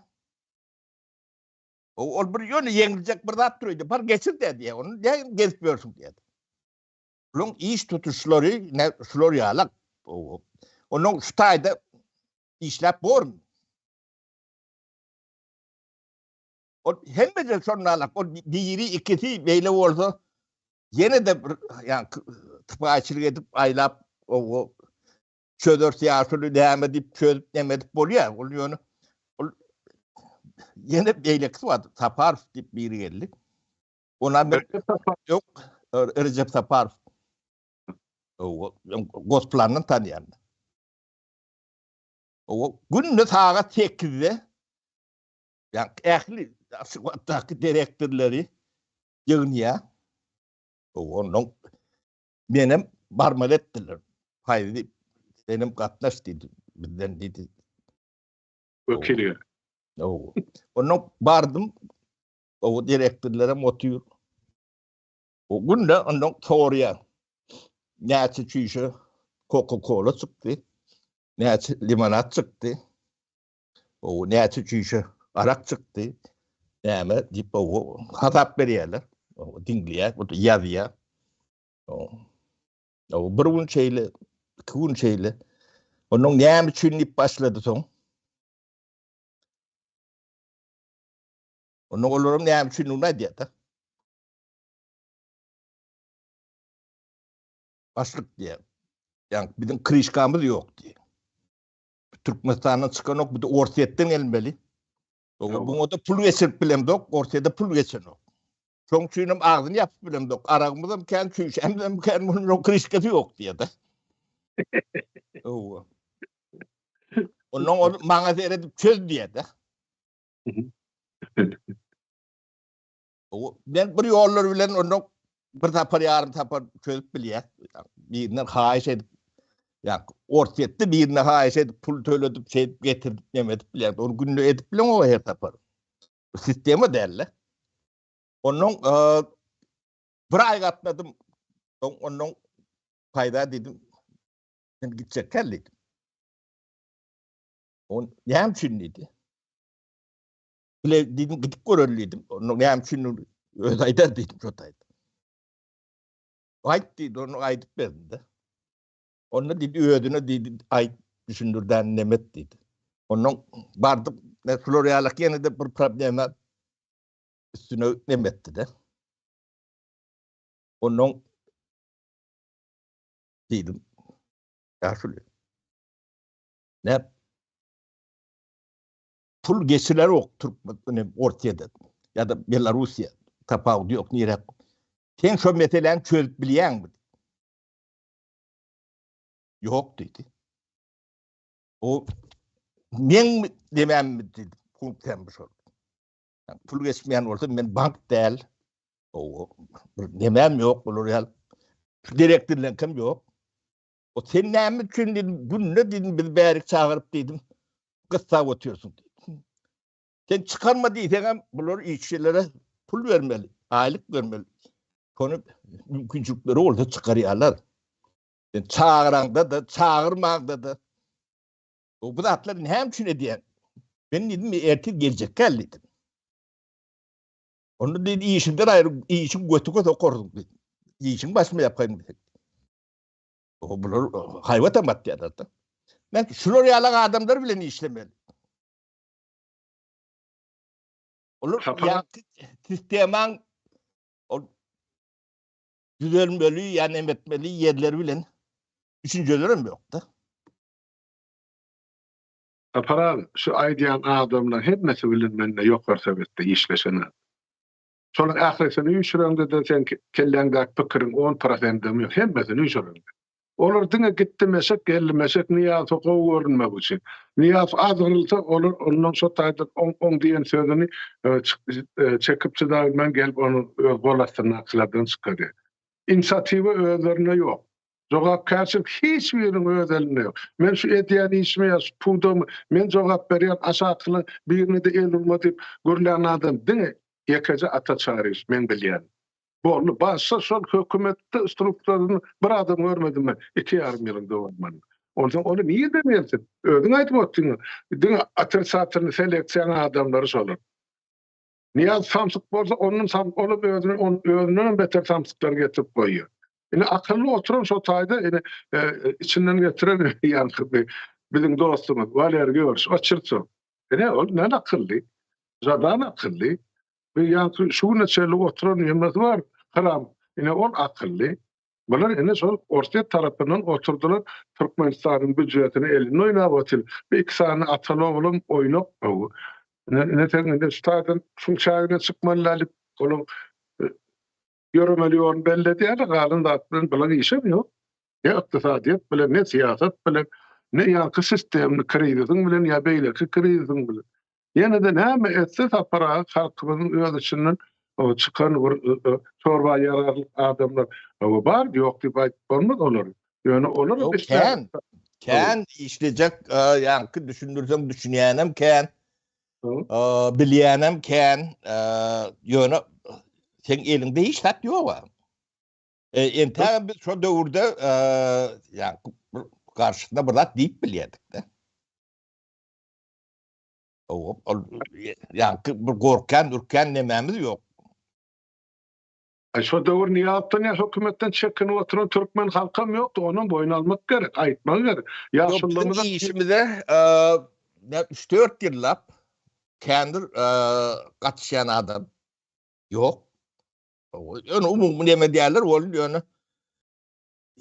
Ol bir ýöne ýeňiljek bir zat durýdy. Bar geçir-dä diýýär. Ony näme gezip ýörsüň diýýär. Bulaň iş tutuşlary ne şular ýalak. Onuň şu taýda işläp bormy? Ol hemmesi şonda alak. Ol biri, ikisi beýle bolsa ýene-de bir ýa sypaýyçylyk edip aýlap o çözer ýaşuly näme diýip çözüp näme edip bolýar. Ol ýöne ol ýene beýlekisi bar. Saparow diýip biri geldi. Ona men ýok, Rejep Saparow. O Gosplandan tanýan. O günde sagat 8-de ýa ähli Aşgabatdaky direktorlary ýygnaýar. Ondan Menem barmaly etdiler. Paýzy senem gatnaş diýdi. Bizden diýdi. Wekil gerek. Ow. Ondan bardym. O direktorlarem otyr. O günde ondan sorýar. Näçe çüýşe Coca-Cola çykdy? Näçe limonad çykdy? O näçe çüýşe arak çykdy? Näme diýip o hasap berýärler. O diňleýär, bu ýazýar. O o bir gün şeýle, iki gün şeýle. Onuň näme üçin diýip başlady soň. Onuň olaryň näme üçin ony aýdýar-da. Başlyk diýýär. Ýa biziň krişkamyz ýok diýýär. Türkmenistandan çykanok, bu da Orsýetden gelmeli. Buňa da pul geçirip bilemzok, Orsýete pul geçenok. Şoň üçinem agzyny ýapyp bilemzok. Aragymyzam kän, çüýşämizem kän, munuň krişkasy ýok diýýär-de. Hawa. Ondan ol maňa seredip çöz diýýär-de. Men bir ýollar bilen ondan bir sapar ýarym sapar çözüp bilýär. Birinden haýyş edip, ýa Orsýetde birine haýyş edip pul töledip, şeýdip getirip, neme edip bilýär. Ony günde edip bilen o her sapar. Sistema däl-de. Ondan bir aý gatnadym. Ondan paýda diýdim. Men gitjek gel diýdim. On näme üçin diýdi. Bile diýdim gidip göreli diýdim. Ondan näme üçin öz aýdar diýdim şo taýda. Aýt diýdi, onu aýdyp berdim-de. Onda diýdi özüne diýdi aýt düşündirden nemet diýdi. Ondan bardyk, ne şular ýalak ýene-de bir problema üstüne nemetdi-de. Ondan diýdim. Ýaşuly. Ne pul geçiler ok Türkmen Orsýetde ýa-da Belarusiýa tapawudy ýok nirek. Sen şo meseläni çözüp bilýäňmi? Ýok diýdi. O men demem diýdi. Funksiýam bu şol. Pul geçmeýän bolsa men bank däl. O bir nemem ýok bular ýaly. Direktorlaryňkam ýok. O sen näme üçin diýdim, günde diýdim biz bärik çagyryp diýdim. Gyssap otyrsyň diýdim. Sen çykarma diýseňem bular işçilere pul bermeli, aýlyk bermeli. Şony mümkinçilikleri bolsa çykarýarlar. Sen çagyraňda-da, çagyrmaňda-da o bu zatlary näme üçin edýän? Men diýdim, ertir geljek gel diýdim. Onda diýdi, işiňden aýry, işiň götüňe sokarsyň diýdi. Işiň başyma ýapaýyn diýdi. O bular haýbatam atýarlar-da. Men şular ýaly adamlar bilen işlemeli. Olar ýa sistemaň ol düzelmeli ýa näme etmeli ýerleri bilen düşünjelerem ýok-da. Sapar aga, şu aýdýan adamlaň hemmesi bilen mende ýokary sowetde işleşen adam. Şolaň ählisini üýşüreňde-de seň kelläňdäki pikiriň on prosendem ýok, hemmesini üýşüreňde. Olar diňe gitdi meşek, geldi meşek Nyýazowa gowy görünmek üçin. Nyýazow azgyrylsa, olar ondan şo taýdan oň oň diýen sözüni çekip çydabilmän gelip ony öz gol astyndakylardan çykarýar. Inisiatiwa özlerinde ýok. Jogapkärçilik hiç biriniň öz elinde ýok. Men şu edýän işime ýa şu pudagyma men jogap berýän aşakylaň birine-de el urma diýip gürlän adam diňe ýekeje Ata Çaryýew meň bilýänim. Boldy. Başga şol hökümetde strukturasynda bir adam görmedim men iki ýarym ýylyň dowamynda. Onsoň ony nirden gelsin? Özüň aýdyp otyrsyň. Diňe otrisatilny seleksiýaň adamlary şolar. Nyýaz samsyk bolsa ondan sam olam özüne on özündenem beter samsyklary getirip goýýar. Ine akylly oturan şo taýda ine içinden getiren ýaňky bir biziň dostumyz Waler Georgiç Oçertsow. Ine ol näme akylly. Žadan akylly. Bir ýaňky şu güne çenli oturan hemmesi bar haram. Ine ol akylly. Bular ine şol Orsýet tarapyndan oturdylar Türkmenistanyň býujetini elinde oýnap otyr. Bir iki sany ataly oglam oýnak. Ine ine sen ine şu taýdan şuň çägine çykmaly däl diýip olaň ýöremeli ýoluny belli edýärler. Galan zat bilen bulaň işem ýok. Ne ykdysadyýet bilen, ne syýasat bilen, ne ýaňky sistemni krizisiň bilen ýa beýleki krizisiň bilen. Ýene-de näme etse Sapar aga halkymyzyň öz içinden çykan bir çorba ýararlyk adamlar bar, ýok diýip aýdyp bolmaz olary. Ýöne olar Ýok, kän. Kän işlejek, ýaňky düşündirseň düşünýänem kän. Bilýänem kän. Ýöne seň eliňde hiç zat ýok. Entägem biz şo döwürde ýaňky garşysyna bir zat diýip bilýärdik-de. Ol ýaňky bir gorkýan, ürkýän nemämiz ýok. Aý şo döwür Nyýazowdan ýa hökümetden çekinip oturan türkmen halkam ýokdy, onam boýun almak gerek, aýtmak gerek. Ýaşulymyza Biziň işimize üç-dört ýyllap kändir gatyşýan adam ýok. Ýöne umumy neme diýerler, ol ýöne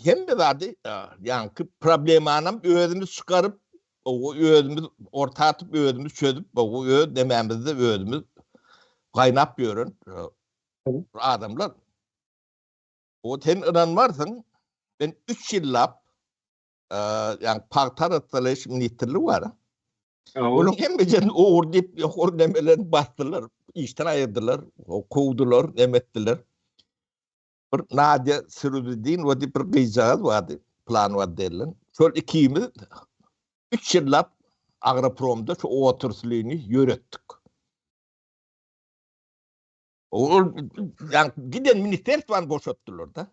hemme zady ýaňky problemanam özümiz çykaryp, özümiz orta atyp, özümiz çözüp, öz nemämizde özümiz gaýnap ýören. Adamlar. O sen ynanmarsyň, men 3 ýyllap ýa pagta arassalaýyş ministrligi bar. Onuň hemmesini ogur diýip, ýokary nemelerini basdylar, işden aýyrdylar, kowdular, neme etdiler. Bir Nadýa Siruzidinowa diýip bir gyzjagaz bardy, plan bar diýlen. Şol ikimiz 3 ýyllap agropromda şu otraslyny ýöretdik. Ol ýa giden ministerstwany boşatdylar-da.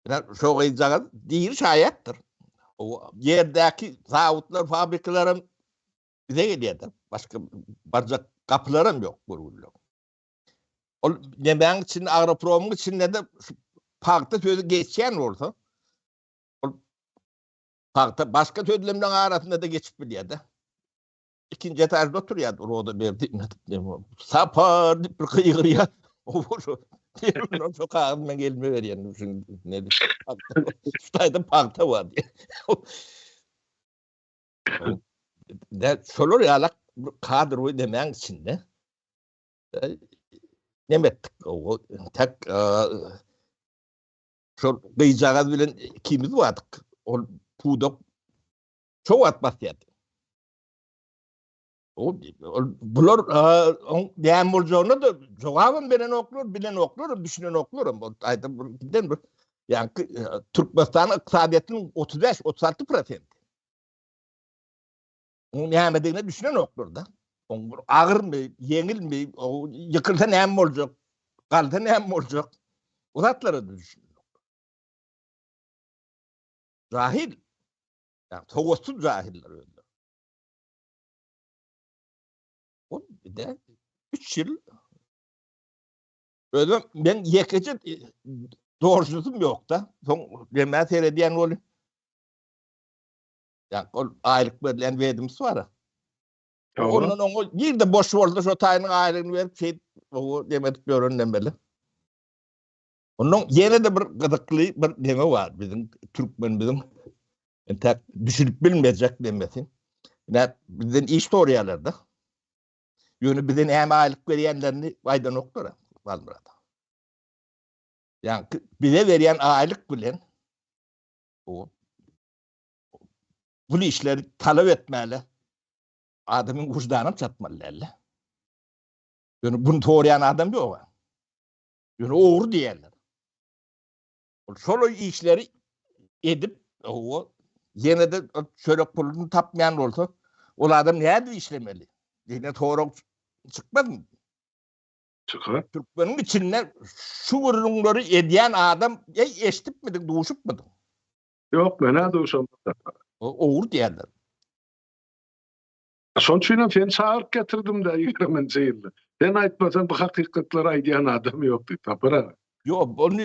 Ine şo gyzjagaz diri şaýatdyr. O ýerdäki zawodlar, fabrikalar hem bize gelýärdi. Başga barjak gapylar hem ýok görgüliler. Ol nemäň içinde, agropromyň içinde de şu pagta sözi geçýän bolsa, ol pagta başga sözlemleň arasynda da geçip bilýär-de. Ikinji etažda oturýardy Roza Berdi. Sapar diýip bir gygyrýar. O şu Ondan şu kagyz men elime berýän. Ne diýip. Şu taýda pagta bar diýip. De şolar ýalak kadr we demäň içinde. Neme etdik? O tek şol gyzjagaz bilen ikimiz bardyk. Ol pudak şo wagt basýardy. O, bular oň näme boljagyna da jogabam berenoklar, bilenoklar, düşünenoklar. Aýdyp giden bir ýa-ni Türkmenistan ykdysadyýetiniň 35-36 prosenti. Oň nämedigine düşünenoklar da. Oň bir agyrmy, ýeňilmi, ýykylsa näme boljak, galsa näme boljak? O zatlara da düşünenoklar. Jahil. Ýa sowatsyz jahiller özleri. O de 3 ýyl özüm men ýekeje dorsuzum ýok-da. Soň demä seredýän bolup. Ýa ol aýlyk berlen wedimsi bar. Ondan oňa nirde boş bolsa şo taýynyň aýlygyny berip şeýdip o dem edip ýören demeli. Ondan ýene-de bir gyzykly bir neme bar biziň türkmen biziň entäk düşünip bilmejek demesi. Ine bizden iş soraýarlar-da. Ýöne bize näme aýlyk berýänlerini aýdanoklar Halmyrat. Ýa bize berýän aýlyk bilen o bu işleri talap etmäli. Adamyň wyždanam çatmaly däl. Ýöne bunu soraýan adam ýok. Ýöne ogry diýerler. Ol şol işleri edip, o ýene-de çörek puluny tapmaýan bolsa, ol adam nädip işlemeli? Diýen sorag çykmazmy? Çykar. Türkmeniň içinde şu gürrüňleri edýän adam, eý, eşidipmidiň, duşupmydyň? Ýok, men-ä duşamok. Ogry diýerler. Şonuň üçin hem seni çagyryp getirdim-dä ýigriminji ýylda. Sen aýtmasaň bu hakykatlary aýdýan adam ýok diýip, Sapar aga. Ýok, ony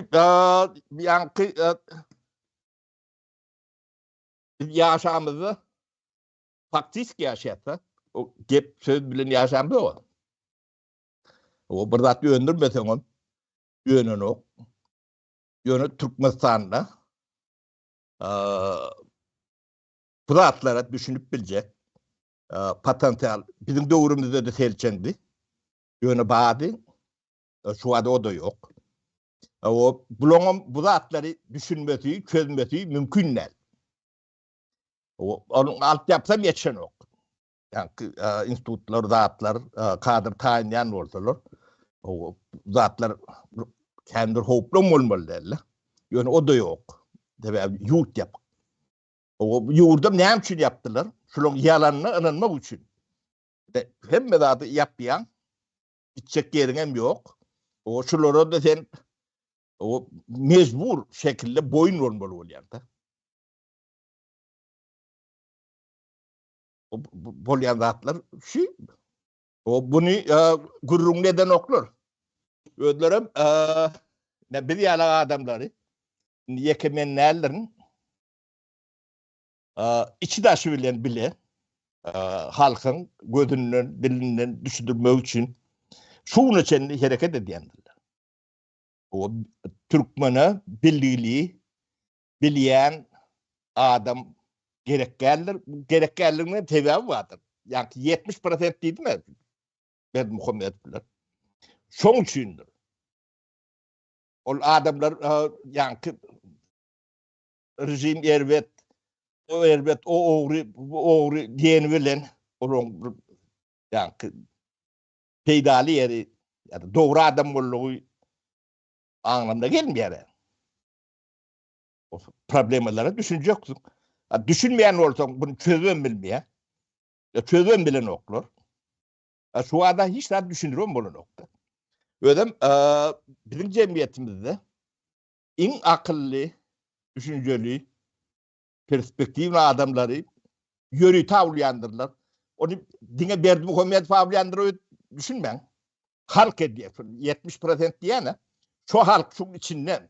ýaňky biz ýaşamyzda faktiski ýaşaýarys-da. O gep söz bilen ýaşamyzok. O bir zat öndürmeseň ol önenok. Ýöne Türkmenistanda bu zatlara düşünip biljek potensial biziň döwrümizde-de selçeňdi. Ýöne bardy. Şu wagt o-da ýok. O bulaňam bu zatlary düşünmesi, çözmesi mümkin däl. O onuň altyapsam ýetişenok. Ýa-ki institutlar, zatlar kadr taýynlaýan bolsalar, o zatlar kän bir howplam bolmaly däl-de. Ýöne o-da ýok. Sebäbi ýurt ýapyk. O ýurdam näme üçin ýapdylar? Şularyň ýalanyna ynanmak üçin. Hemme zady ýapýaň. Gitjek ýeriň hem ýok. O şulara da sen o mejbur şekilde boýun bolmaly bolýaň-da. O bolýan zatlar şu. O buny e, gürrüňini edenoklar. Özlerem e, ne biz ýaly adamlary ýeke men däldirin. Içi daşy bilen bile halkyň gözünden, dilinden düşüdirmek üçin şu güne çenli hereket edýändirler. O türkmene bilgili, bilýän adam gerek däldir. Gerek dälliginiň sebäbi bardyr. Ýagny 70% diýdim-ä Berdimuhamedow bilen. Şoň üçindir. Ol adamlar ýaňky rejim erbet, o erbet, o ogry, bu ogry diýeni bilen olaryň bir ýaňky peýdaly ýeri ýa-da dogry adam boldugy aňlamda gelmeýär. O problemalara düşünjeksiň. Düşünmeýän bolsaň, bunu çözübem bilmeýär. Ýa çözübem bilenoklar. Şu ada hiç zat düşündiribem bolanokdy. Özem biziň jemgyýetimizde iň akylly, düşünjeli, perspektiwli adamlary ýörite awlaýandyrlar. Ony diňe Berdimuhamedow awlaýandyr öýdüp düşünmäň. Halk edýär. 70 prosent diýýän-ä. Şo halk şuň içinden.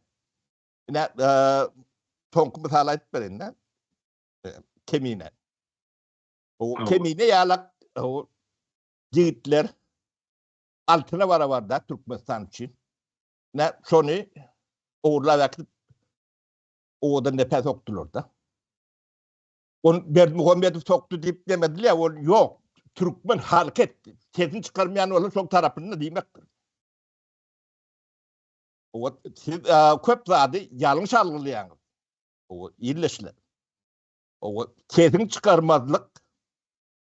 Ine, soňky mysal aýdyp bereýin-de. Kemine. O Kemine ýalak o ýigitler altyna barabar-da Türkmenistan üçin. Ine, şony ogurlap äkidip owadan depä sokdular-da. Ony Berdimuhamedow sokdy diýip demediler, ol ýok, türkmen halky etdi. Sesini çykarmaýan bolsa şoň tarapynda diýmekdir. O siz köp zady ýalňyş algylaýaňyz. O illeşler. O sesiň çykarmazlyk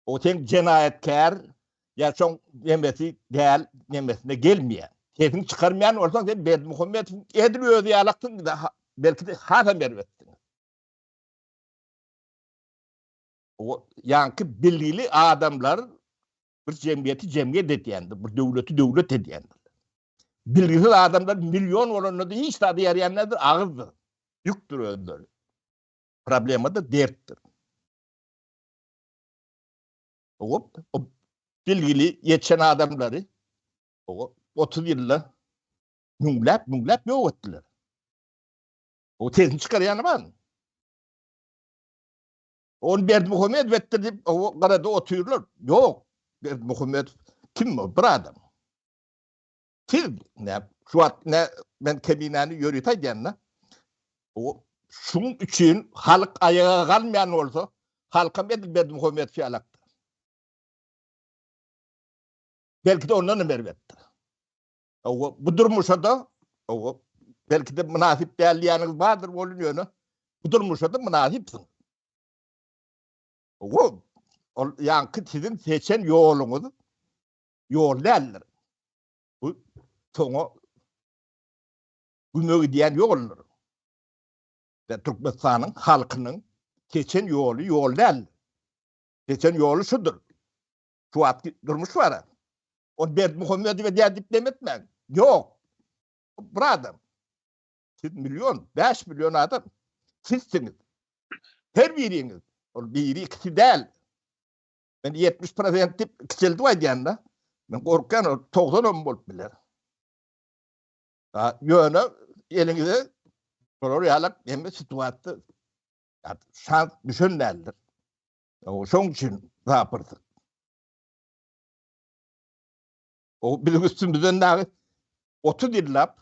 o sen jenaýatkär ýa şoň nemesi däl nemesine gelmeýär. Sesiň çykarmaýan bolsaň sen Berdimuhamedowyň edil özi ýalaksyň, belki-de hasam erbetsiň. O ýaňky bilgili adamlar bir jemgyýeti jemgyýet edýändir, bir döwleti döwlet edýändir. Bilgisiz adamlar million bolanda-da hiç zada ýaraýan däldir, agyzdyr, ýükdür özleri. Problema-da dertdir. O, o bilgili ýetişen adamlary o 30 ýylda müňläp, müňläp ýok etdiler. O sesini çykarýany barmy? Ony Berdimuhamedow etdi diýip, o garada otyrlar. Ýok. Berdimuhamedow kim o? Bir adam. Siz ne şu wagt ne men Keminäni ýörite aýdýan-da. O şuň üçin halk aýaga galmaýan bolsa, halkam edil Berdimuhamedow ýalakdyr. Belki-de ondan hem erbetdir. O bu durmuşa-da o belki-de mynasyp däl diýýäniňiz bardyr bolun ýöne bu durmuşa-da mynasypsyň. O ol ýaňky siziň seçen ýoluňyz ýol däldir. Bu soňa güme gidýän ýoldur. Ve Türkmenistanyň halkynyň seçen ýoly ýol däldir. Seçen ýoly şudur. Şu wagtky durmuş bar. Ol Berdimuhamedow edýär diýip dem etmäň. Ýok. Bir adam. Siz million, 5 million adam. Sizsiňiz. Her biriňiz. Ol biri, ikisi däl. Men 70 prosent diýip kiçeldip aýdýan-da. Men gorkýan, ol 90 hem bolup biler. Ha, ýöne eliňize şolar ýalak hemme situasiýa şans düşen däldir. Şoň üçin zapyrsyk. O biziň üstümizden dagy 30 ýyllap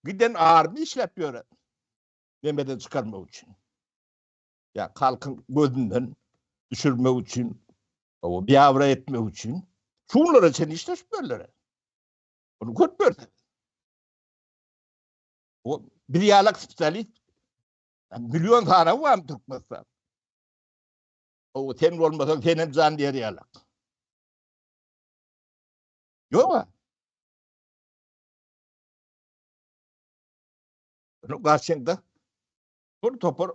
giden army işläp ýören. Nemeden çykarmak üçin. Ýa halkyň gözünden düşürmek üçin, o biabraý etmek üçin şunlara çenli işleşip ýörler. Bunu görüp ýörler. O bir ýalak spesialist milyon sanawy bar Türkmenistan. O sen bolmasaň senem jan diýer ýalak. Ýok. Bunu garşyňda bir topar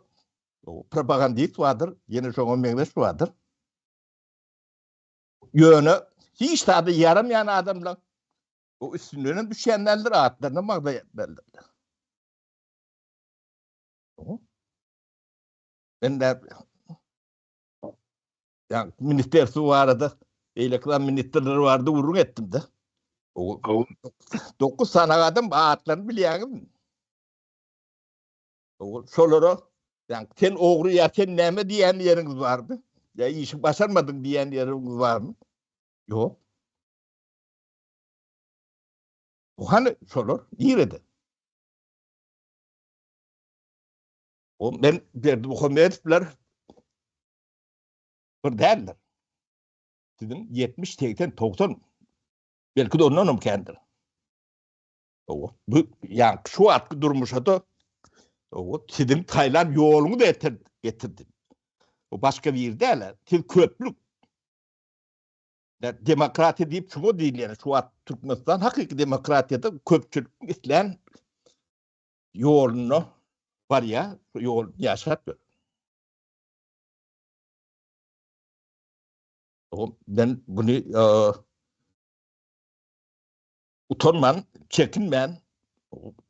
propagandist bardyr, ýene şoňa meňzeş bardyr. Ýöne hiç zada ýaramaýan adamlar o üstünden hem düşýän däldir, atlaryny hem agzaýan däldir. Men de ýa ministerstwo barada beýleki zat ministrler barada gürrüň etdim-de. O 9 sany adam atlaryny bilýäňizmi? O şolara ýa sen ogry ýa sen näme diýen ýeriňiz barmy? Ýa işi başarmadyň diýen ýeriňiz barmy? Ýok. Bu hany şolar nirede? O men Berdimuhamedowlar bir däldir. Siziň 70, 80, 90 belki de ondan hem kändir. Owa, bu ýa şu wagtky durmuşa-da owa, siziň saýlan ýoluňyz getirdi. Bu başga biri däl, siz köplük. Demokratiýa diýip şuňa diýilýär. Şu wagt Türkmenistan hakyky demokratiýada köpçülik islän ýolunda barýar, ýol ýaşap ýör. Ben bunu e, utanman, çekinmän,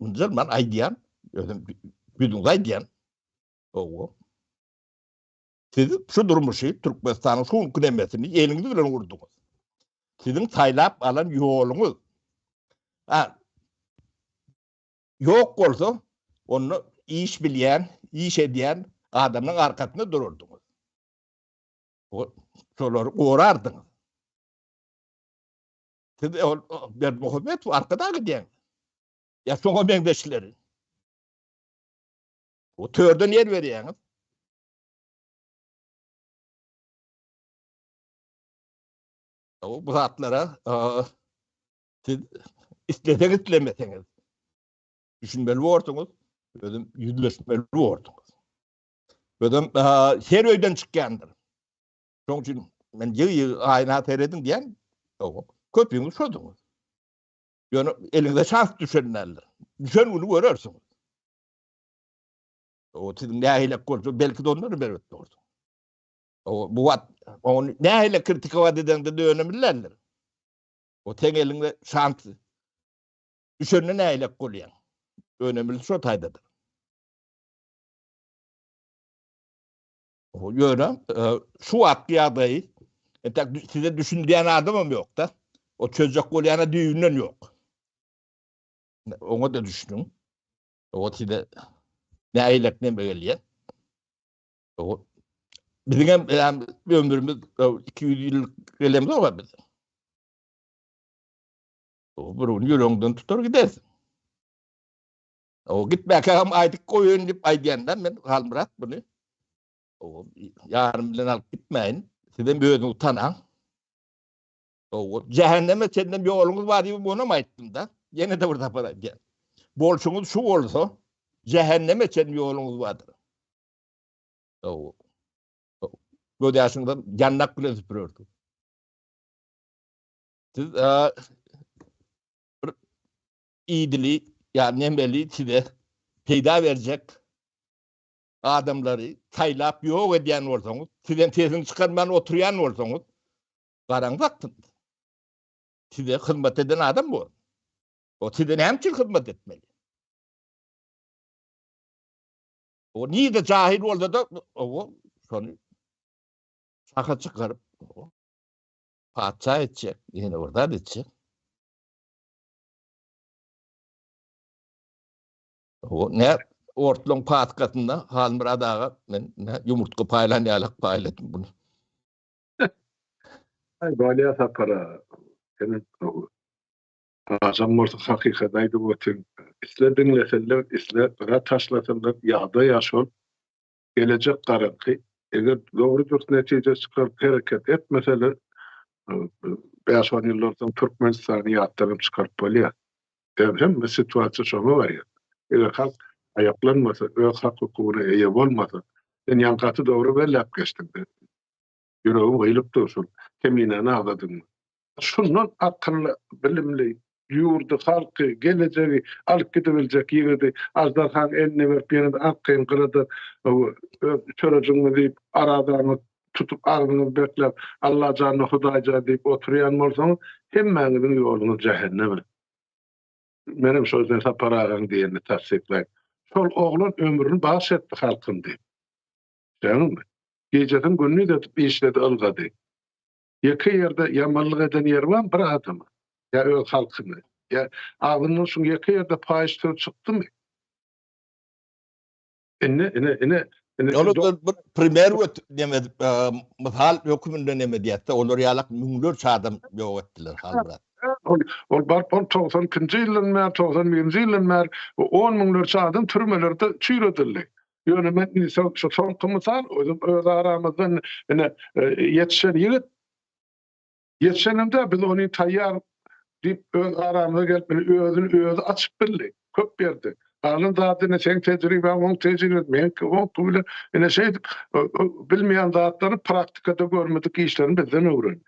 ynjalman aýdýan, özüm ýüzüňize aýdýan. Owo. Siz şu durmuşy, Türkmenistanyň şu günki nemesini eliňiz bilen gurduňyz. Siziň saýlap alan ýoluňyz. Ha, ýok bolsa, onda iş bilýän, iş edýän adamyň arkasynda durardyňyz. Şolary gorardyňyz. Siz ol Berdimuhamedow arkadag edýäňiz. Ýa şoňa meňzeşleri. O törden ýer berýäňiz. O bu zatlara siz isleseňiz islemeseňiz düşünmeli borsuňyz, özüm ýüzleşmeli borsuňyz. Özüm her öýden çykýandyr. Şonuň üçin men ýygy-ýygy aýna serediň diýen, ýok. Köpüňiz şoduňyz. Ýöne eliňize şans düşen däldir. Düşen güni görersiňiz. O siziň nähili bolsa, belki de ondan berbet bolsun. O bu wagt ony nähili kritikowat edeňde dönemlilerdir. O seň eliňde şans düşende nähili bolýar. Önemli şo taýdadyr. Ýöne şu wagtky ýagdaýy entek size düşündirýän adamam ýok-da. O çözjek bolýana düýbünden ýok. Oňa-da düşüniň. O size nähilek neme gelýär. O biziň hem ömrümüz 200 ýyllyk gelemzok biz. O bir gün ýüregiňden tutar gidersiň. O gitmäkä hem aýdyp goýaýyn diýip aýdýanda men Halmyrat buny o ýarym bilen alyp gitmäýin. Sizem özüňizi tanaň. O jähenneme çenlem ýoluňyz bar diýip onam aýtdym-da. Ýene-de bir sapar aýdýan. Bolşuňyz şu bolsa, jähenneme çenli ýoluňyz bardyr. O göz ýaşyňyzam ýandak bilen süpürerdi. Siz bir idili ýa nemeli size peýda berjek adamlary saýlap ýok edýän bolsaňyz, sizem sesini çykarman oturýan bolsaňyz, garaňyz aksyn. Size hyzmat eden adam bor. O size näme üçin hyzmat etmeli? O nirde jahil bolsa-da, o şony şaha çykaryp, patyşa etjek, ýene bir zat etjek. O ne ortlaň patkasynda Halmyrat aga men ne ýumurtga paýlan ýalak paýladym bunu. Ay bolýa Sapar aga. Senem Agam bolsa hakykat aýdyp otyň. Isle diňlesinler, isle gyra taşlasynlar, ýagdaý-a şol. Gelejek garaňky. Eger dogry-dürs netije çykaryp hereket etmeseler, bäş-on ýyldan soň Türkmenistany ýatdan hem çykaryp bolýar. Sebäbi hemme situasiýa şoňa barýar. Eger halk aýaklanmasa, öz hak-hukugyna eýe bolmasa, sen ýaňy gaty dogry belläp geçdiň. Ýüregim gyýylyp dur şol Keminäni agzadyňmy. Şundan akylly, bilimli, ýurdy, halky, gelejegi alyp gidibiljek ýigidi aždarhaň eline berip ýene-de arkaýyn gyrada öz çörejigiňizi iýip, arazaňyzy tutup agzyňyzy bekläp Allajana Hudaýjan diýip oturýan bolsaňyz hemmäňiziň ýoluňyz jähenneme. Menem şol sen Sapar agaň diýenini tassyklaýyn. Şol oglan ömrüni bagyş etdi halkym diýip. Düşýäňizmi? Gijesini gündiz edip işledi, ylgady. Ýeke ýerde ýamanlyk eden ýeri barmy bir adama? Ýa öz halkyna? Ýa agzyndan şuň ýeke ýerde paýyş söz çykdymy? Indi, ine, ine, ine. Olar bir primer we neme mysal höküminde neme diýýär-de, olar ýalak müňlerçe adam ýok etdiler Halmyrat. Ol, ol baryp ol 92-nji ýyldan bäri, 91-nji ýyldan bäri on müňlerçe adam türmelerde çüýredildi. Ýöne men indi şu soňky mysal, özüm öz aramyzdan ine ýetişen ýigit, ýetişenem däl, biz ony taýýar. Diýip, öz aramyza gelip, ine, özüni özi açyp bildi. Köp ýerde. Galan zat ine seň tejribäň, oň tejribesi, meňki, oňky bilen ine şeýdip, bilmeýän zatlaryny praktikada görmedik işlerini bizden öwrendi.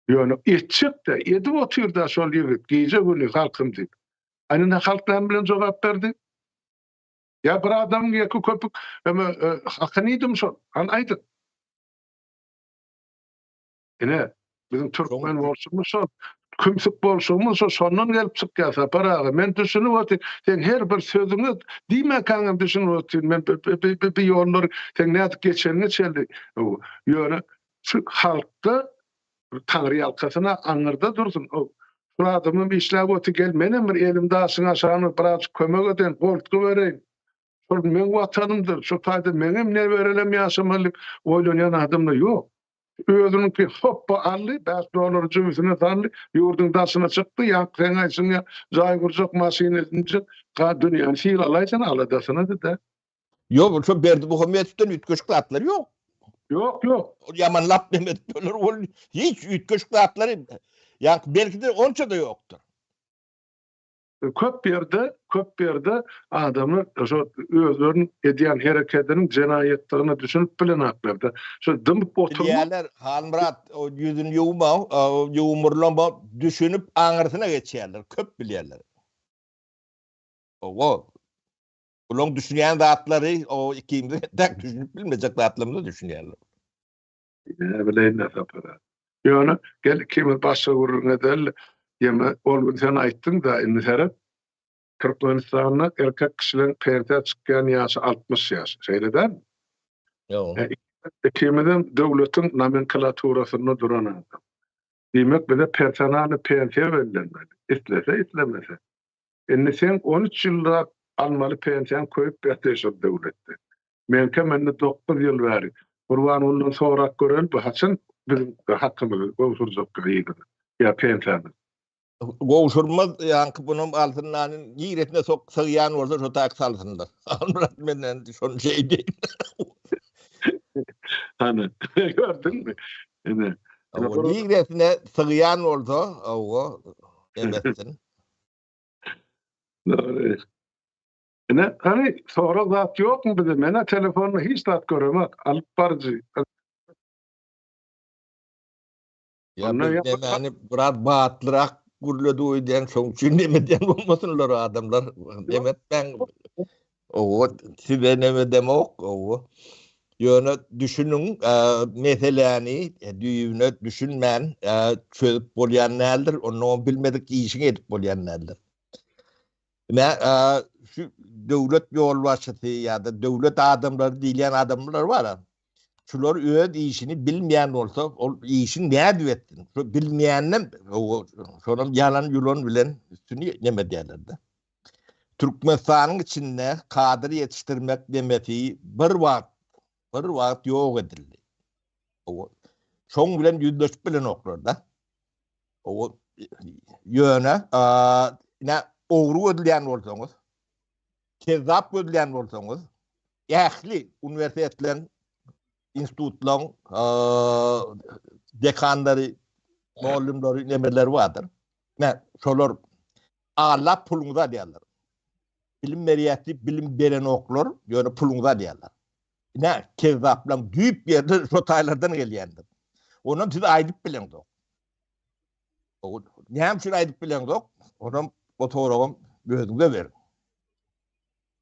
Ýöne etjek-dä, edip otyr-da şol ýigit gije-gündiz halkym diýip. A indi halk näme bilen jogap berdi? Ýa bir adamyň ýeke köpük eme hakyny iýdimi şol? Hany aýdyň. Ine, biziň türkmen bolşumyz şol, kümsük bolşumyz şol, şondan gelip çykýar Sapar aga. Men düşünip otyryn, seň her bir sözüňe diýmäkäňem düşünip otyryn. Men bi ýollary seň nädip geçeniňe çenli. Ýöne şu halkda Taňry ýalkasyn-a aňyrda dursun. Şu adamam işläp otyr, gel menem bir elim daşyň aşagyna birazjyk kömek edeýin, goltgy bereýin. Şol meň watanymdyr, şu taýda meňem neberelem ýaşamaly diýip oýlanýan adam-da ýok. Özüniňki hopba aldy, 5 dollary jübüsine saldy, ýurduň daşyna çykdy, ýaňky seň aýdyşyň ýaly jaý gurjak, maşyn edinjek, ga dünýäni sil alaýsana aladasyna-da. Ýok, şo Berdimuhamedowdan üýtgeşik zatlar ýok. Ýok, ýok. Ol ýamanlap neme edip ýörler, ol hiç üýtgeşik zatlary, ýaňky belki-de onça-da ýokdur. Köp ýerde, köp ýerde adamlar şo özleriniň edýän herekediniň jenaýatdygyna düşünip bilenaklar-da. Şo dymyp oturmak. Bilýärler, Halmyrat, o ýüzüni ýuwma, ýumurlama, düşünip aňyrsyna geçýärler, köp bilýärler. Owo. Bulaň düşünýän zatlary o ikimiziň entäk düşünip bilmejek zatlarymyza düşünýärler. Näme bileýin-dä Sapar aga. Ýöne gel ikimiz başga gürrüň edeli. Ýeme ol gün sen aýtdyň-da, indi seret. Türkmenistanda erkek kişileriň pensiýa çykýan ýaşy 60 ýaş. Şeýle dälmi? Ýok. Ikimizem döwletiň nomenklaturasynda duran adam. Diýmek bize personalnyý pensiýa bellenmeli. Islese, islemese. Indi seň 13 ýyllap almaly pensiýaň köýüp ýatyr şol döwletde. Meňkem indi 9 ýyl bäri. Gurbangulydan sorap göreli bu haçan biziň hakymyzy gowşurjakka yzyna ýa pensiýamyzy. Gowşurmaz ýaňky bunam alsynlar niresine sok sygýan bolsa şo taýy salsynlar. Halmyrat menden şony şeý diý. Hany gördüňmi? Ine. Niresine sygýan bolsa, hawa, emetsin. Dogry. Ine, hany sorag zat ýokmy bize? Men-ä telefonda hiç zat göremok. Alyp baryjy. Ýa biz nämäni biraz batlyrak gürledi öýdýän, şoň üçin neme diýen bolmasynlar adamlar. Neme etmäň. Owa, size neme demok, owa. Ýöne düşüniň, meseläni düýbüne düşünmän çözüp bolýan däldir, onnoňam bilmedik işiňi edip bolýan däldir. Ine, şu döwlet ýolbaşçysy ýa-da döwlet adamlary diýilýän adamlar bar. Şular öz işini bilmeýän bolsa, ol işini nädip etsin? Şu bilmeýänden, şonam ýalan-ýulan bilen üstüni neme edýärler-de. Türkmenistanyň içinde kadr ýetişdirmek demesi bir wagt, bir wagt ýok edildi. Şoň bilen ýüzleşip bilenoklar-da. Ýöne, ine, ogry gözleýän bolsaňyz, kezzap gözleýän bolsaňyz, ähli uniwersitetleriň, institutlaryň dekanlary, mugallymlary, nemeleri bardyr. Ine, şolar Allap puluňyzy alýarlar. Bilim berýäs diýip bilim berenoklar, ýöne puluňyzy alýarlar. Ine, kezzaplaň düýp ýeri şo taýlardan gelýändir. Onam siz aýdyp bileňzok. Näme üçin aýdyp bileňzok? Onam o soragam özüňize beriň.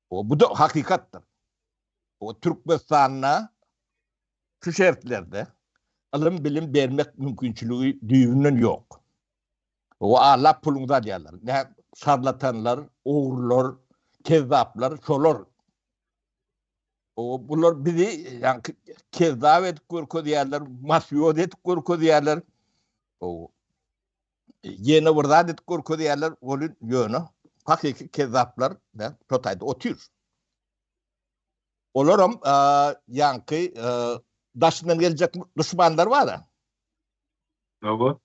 O bu da hakykatdyr. O Türkmenistanda şu şertlerde ylym bilim bermek mümkinçiligi düýbünden ýok. O allap puluňyzy alýarlar. Nä şarlatanlar, ogrular, kezzaplar şolar. O bular bizi ýaňky kezzap edip görkezýärler, mafioz edip görkezýärler. O ýene bir zat edip görkezýärler, ol ýöne hakyky kezzaplar nä şo taýda otyr. Olaram ýaňky daşyndan geljek duşmanlar bar. Hawa.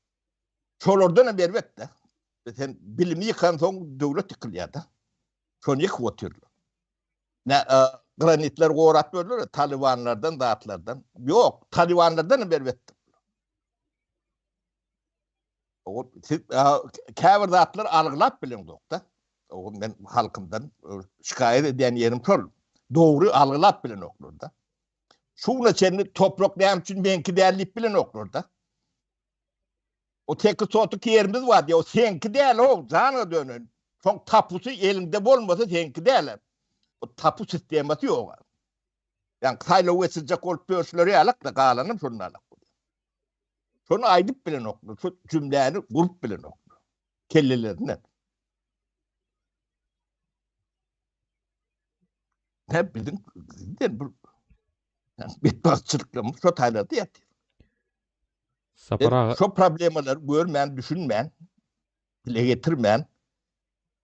Şolardan hem erbet-de. Sen bilimi ýykansoň döwlet ýykylýar-da. Şony ýykyp otyrlar. Nä, granitler gorap ýörler, talibanlardan, zatlardan. Ýok, talibanlardan hem erbetdir. O siz käbir zatlar algylap bileňzokda. O men halkymdan şikaýat edýän ýerim şol. Dogry algylap bilenoklar-da. Şu güne çenli toprak näme üçin meňki däl diýip bilenoklar-da. O tekiz sotuk ýerimiz bar diýýär. O seňki däl o, jana dönen. Şoň tapusy eliňde bolmasa seňki däl. O tapu sistemasy ýok. Ýa saýlaw geçirjek bolup ýörşüleri ýalak-da, galanam şonda alak. Şony aýdyp bilenoklar, şu jümläni gurup bilenoklar. Kellelerinde. Hep biziň bizden bir betbagtçylyklarymyz şo taýlarda ýatyr. Sapar aga. Şo problemalary görmän, düşünmän, dile getirmän,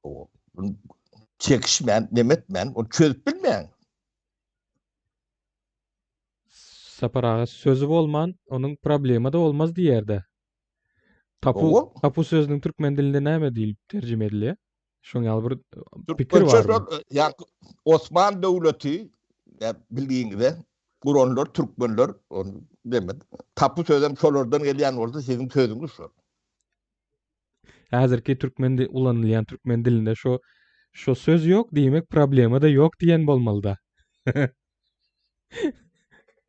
o çekişmän, nemetmän, ony çözüp bilmän. Sapar aga sözi bolman, onuň problema-da bolmaz diýerde. Tapu, tapu sözüniň türkmen dilinde näme diýlip terjime edilýär? Şoň ýaly bir pikir bar. Ýa Osman döwleti bilgiňize guranlar türkmenler, ony demek. Tapu sözem şolardan gelýän bolsa siziň sözüňiz şol. Häzirki türkmen ulanylýan türkmen dilinde şo şo söz ýok diýmek problema da ýok diýen bolmalyda.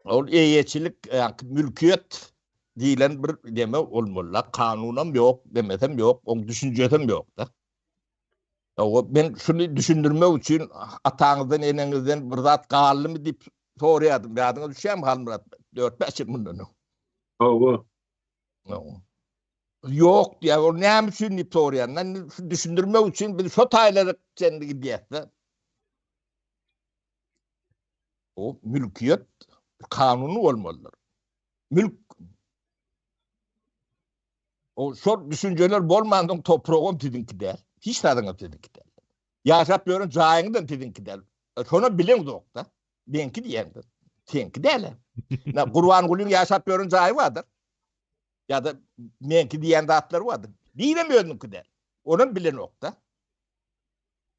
Ol eýeçilik, mülkiýet diýlen bir deme bolmaly. Kanunam ýok, demesem ýok, oň düşünjesem ýok-da. Owa, men şuny düşündirmek üçin ataňyzdan, eneňizden bir zat galdymy diýip soraýardym. Ýadyňa düşýärmi Halmyrat? 4-5 ýyl mundan öň. Hawa. Ýok diýýär. Ol näme üçin diýip soraýar. Men şu düşündirmek üçin biz şo taýlara çenli gidýäs-de. O mülkiýet kanuny bolmalydyr. Mülk O şol düşünjeler bolmansoň topragam siziňki däl. Hiç zadyňam siziňki däl. Ýaşap ýören jaýyňyzam siziňki däl. Şonam bileňzok-da. Meňki diýýäňde. Seňki däl. Na Gurbangulyň ýaşap ýören jaýy bardyr. Ýa-da meňki diýen zatlary bardyr. Birem özüniňki däl. Onam bilenok-da.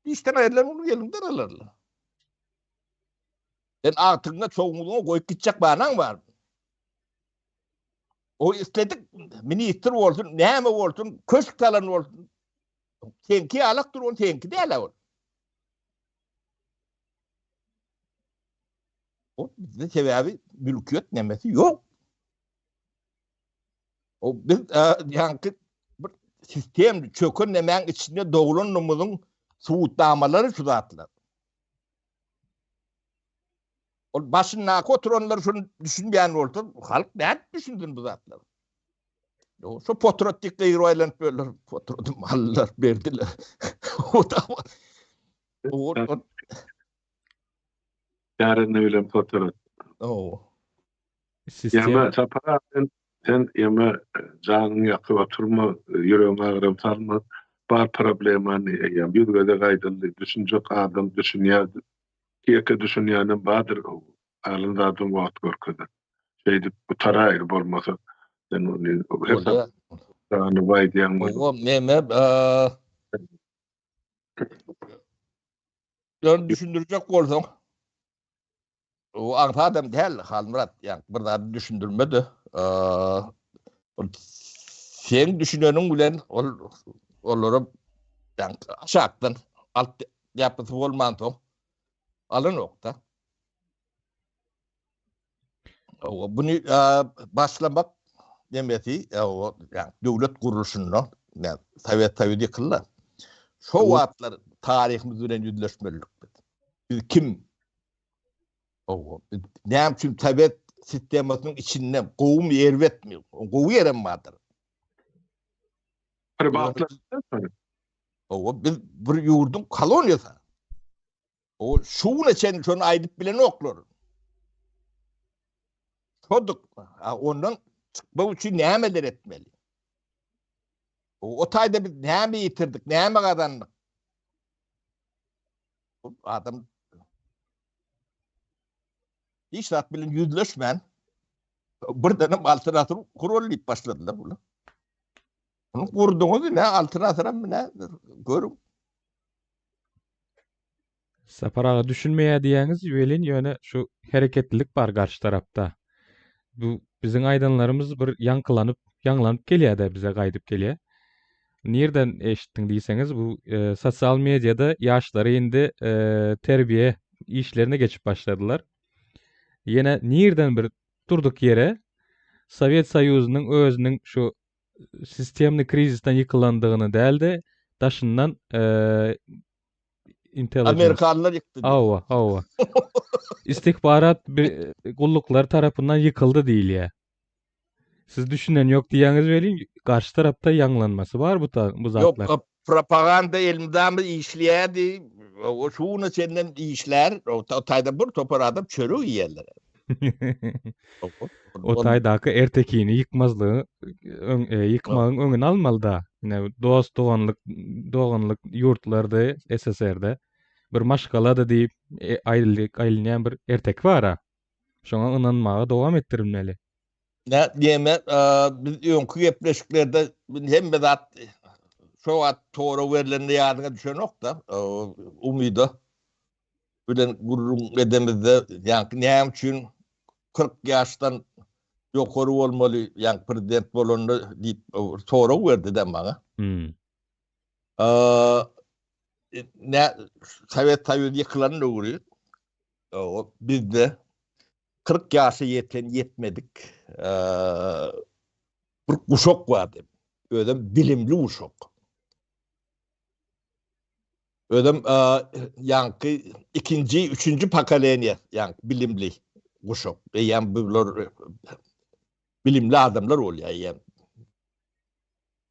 Işden aýrylan ony eliňden alarlar. Sen agtygyňa, çowuňyňa goýup gitjek banaň bar. O isledik ministr bolsun, näme bolsun, köşk salan bolsun. Seňki ýalakdyr, ol seňki däl ol. O bizde sebäbi mülkiýet nemesi ýok. O biz ýaňky bir sistem çöken nemäň içinde doglanlygymyzyň subutnamalary şu zatlar. Ol başyndaky oturanlar şuny düşünmeýän bolsa, halk nädip düşünsin bu zatlary? Şu potrat diýip gygyryp aýlanyp ýörler. Potratym aldylar, berdiler. O da O Ýarynda bilen potrat. O. Sistem. Sapar sen sen ýeme janyň ýakyp oturma, ýüregiň agram salma. Bar problemany eýýäm ýüz gezek aýdyldy. Düşünjek adam düşünýär. Ýeke düşünýänem bardyr. Galan zadam wagt görkezer. Şeýdip gutaraýyr bolmasa sen ony her sany aýdýaň. Owa neme Ýöne düşündirjek bolsaň O aňsadam däl Halmyrat, ýa bir zady düşündirme-de, ol seň düşüneniň bilen ol olara ýa aşakdan alt ýapysy bolmansoň alanok-da. O buny başlamak demesi, o ýa döwlet gurluşynda, ýa Sowet Soýuzy ýykyldy. Şo wagtlar taryhymyz bilen ýüzleşmelidik biz. Biz kim? Owo. Näme üçin sowet sistemasynyň içinde gowumy, erbetmi? Gowy ýerem bardyr. Owo, biz bir ýurduň koloniýasy. O şu güne çenli şony aýdyp bilenoklar. Şoduk. Ondan çykmak üçin nämeler etmeli? O, o taýda biz näme ýitirdik, näme gazandyk? Adam hiç zat bilen ýüzleşmän birdenem altyn asyr guraly diýip başladylar bular. Bunu gurduňyz ine altyn asyram ine görüň. Sapar aga düşünmeýär diýýäňiz welin ýöne şu hereketlilik bar garşy tarapda. Bu biziň aýdanlarymyz bir ýaňkylanyp, ýaňlanyp gelýär-de bize gaýdyp gelýär. Nirden eşitdiň diýseňiz, bu sosial mediada ýaşlary indi terbiýe işlerine geçip başladylar. Ýene nirden bir durduk ýere Sowet Soýuzynyň özüniň şu sistemny krizisden ýykylandygyny däl-de, daşyndan intelligence. Amerikanlar ýykdy. Hawa, hawa. Istihbarat gulluklary tarapyndan ýykyldy diýilýär. Siz düşünen ýok diýýäňiz welin, garşy tarapda ýaňlanmasy bar bu bu zatlar. Ýok, propaganda elmydama işleýärdi. O şu güne çenlem işlär. O taýda bir topar adam çörek iýerler. O taýdaky ertekini ýykmazlygy, öň, e, ýykmagyň öňüni almaly-da. Ine, dost doganlyk, doganlyk ýurtlardy SSR-de. Bir maşgalady diýip e, aýdylýan bir erteki bar-a. Şoňa ynanmaga dowam etdirilmeli. Nä diýeme, biz öňki gepleşiklerde hemme zat şo wagt sorag berlende ýadyňa düşenok-da, Umyda bilen gürrüň edemizde, ýaňky näme üçin 40 ýaşdan ýokary bolmaly, ýaňky prezident bolanda diýip sorag berdi-de maňa. Hmm. Nä Sowet Soýuzy ýykylan döwri bizde 40 ýaşa ýeten ýetmedik bir guşak bardy. Özem bilimli guşak. Özem ýaňky ikinji, üçünji pokoleniýa ýaňky bilimli guşak. Eýýäm bular bilimli adamlar bolýar eýýäm.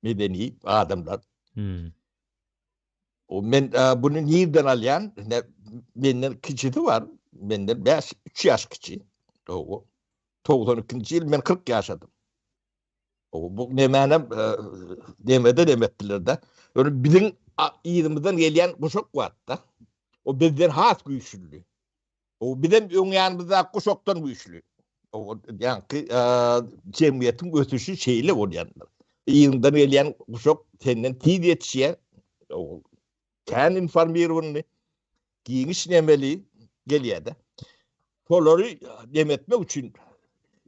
Medeni adamlar. Hmm. O men e, bunu nirden alýan? Ne, menden kiçisi var. Menden 5 3 ýaş kiçi. O 92-nji ýyl men 40 ýaşadym. O bu nemänem e, demede demetdiler-de. Ýöne biziň yzymyzdan gelýän guşak bar-da. O bizden has güýçlüdi. O bizem öň ýanymyzdaky guşakdan güýçli. O ýaňky e, jemgyýetiň ösüşi şeýle bolýandyr. Yzyňdan gelýän guşak senden tiz ýetişýär. O kän informirowany, giňiş nemeli gelýär-de. Şolary demetmek üçin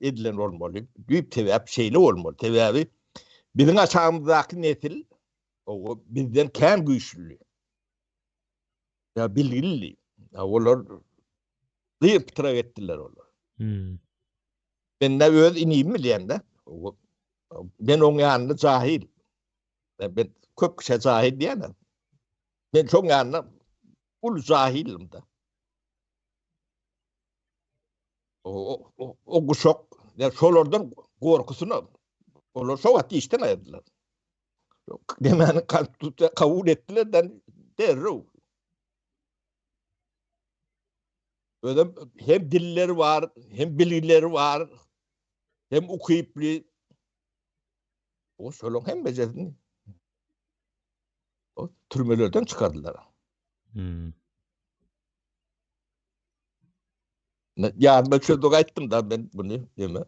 edilen bolmaly. Düýp sebäp şeýle bolmaly. Sebäbi biziň aşagymyzdaky nesil o bizden kän güýçlüdi. Ya bilgili. Ya olar gyr pytrak etdiler olar. Hmm. Men de öz inimi bilýän de. Men oň ýanynda jahil. Ben köp kişä jahil diýýän. Men şoň ýanynda uly jahilim da. O, o, o guşak, ya şolardan gorkusyna olar şo wagt işden aýyrdylar. Demäni konstitusiýa kabul etdiler den derrew. Özem hem dilleri bar, hem bilgileri bar, hem ukyply. O şolaň hemmejesini o türmelerden çykardylar. Hmm. Ýadyma düşende aýtdym da men bunu deme.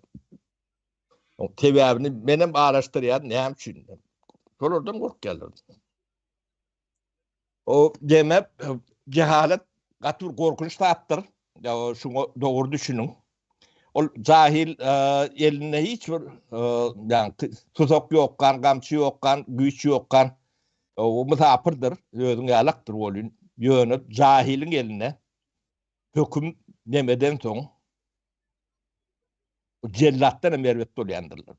O sebäbini menem araşdyrýan näme üçin? Şolardan gorkýarlar. O deme cehalet gaty bir gorkunç zatdyr. Ya şuňa dogry düşüniň. Ol jahil e, elinde hiç bir e, ýa tuzak ýokkan, gamçy ýokkan, güýç ýokkan o mysapyrdyr, özüň ýalakdyr bolun. Ýöne jahiliň elinde höküm nemeden soň jellatdan hem erbet bolýandyrlar.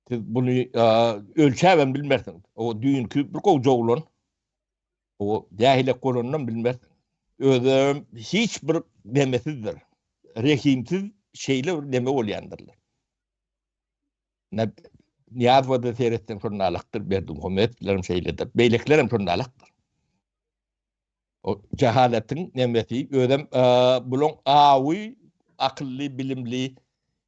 Siz buny ölçäbem bilmersiňiz. O düýnki bir gowja oglan o nähilek bolanynam bilmersiňiz. Özem hiç bir nemesizdir. Rehimsiz şeýle bir neme bolýandyrlar. Ne Nyýazowa-da seretseň şonalakdyr, Berdimuhamedowlarem şeýledir, beýlekilerem şonalakdyr. O jehaletiň nemesi, özem bulaň awy akylly, bilimli,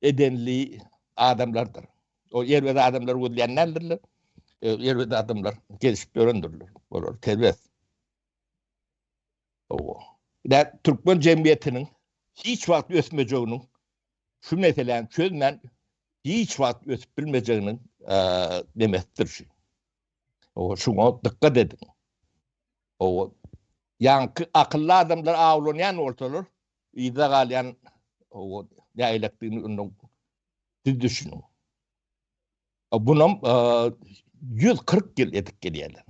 edenli adamlardyr. O erbet adamlar gözleýän däldirler. Erbet adamlar gezişip ýörendirler. Olar terbes. Owo. Ine türkmen jemgyýetiniň hiç wagt ösmejeginiň şu meseläni çözmän hiç wagt ösüp bilmejeginiň nemesidir şu. Owo, şuňa dykgat ediň. Owo, ýaňky akylly adamlar awlanýan bolsalar, yzda galýan owo, nähilekdigini onda siz düşüniň. Bunam. 140 ýyl edip gelýärler.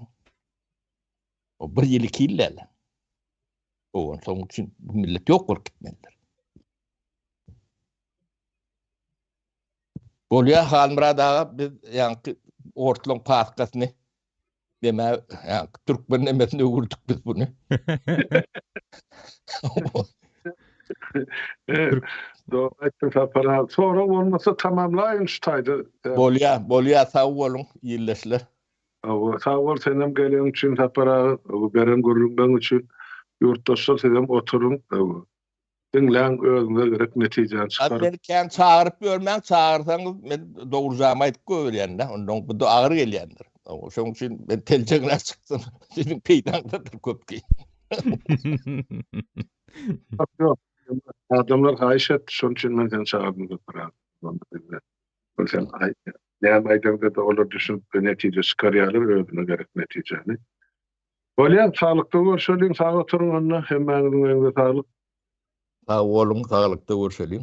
O bir ýyl iki ýyl däl. O şonuň üçin bu millet ýok bolup gitmelidir. Bolýar Halmyrat aga biz ýaňky ortlaň paskasyny deme ýaňky türkmen nemesini öwürdik biz buny. Dogry aýtdyň Sapar aga. Sorag bolmasa tamamlaýyn şu taýda. Bolýar, bolýar sag boluň ildeşler. Hawa, sag bol senem geleniň üçin Sapar aga, beren gürrüňleň üçin. Ýurtdaşlar sizem oturyň. Diňläň özüňize gerek netijäni çykaryň. Meni kän çagyryp ýörmäň, çagyrsaňyz men dogrujamy aýdyp goýberýän-dä, ondan bu-da agyr gelýändir. Şonuň üçin men teljegräk çyksam siziň peýdaňyzadyr köpki. Ýok, ýok. Adamlar haýyş etdi, şonuň üçin men seni çagyrdym Sapar aga. Ol sen näme aýdaňda-da olar düşünip netije çykarýarlar özüne gerek netijäni. Bolýar, saglykda görşeliň, sag oturyň onda, hemmäňiziň öňüňize saglyk. Sag boluň, saglykda görşeliň.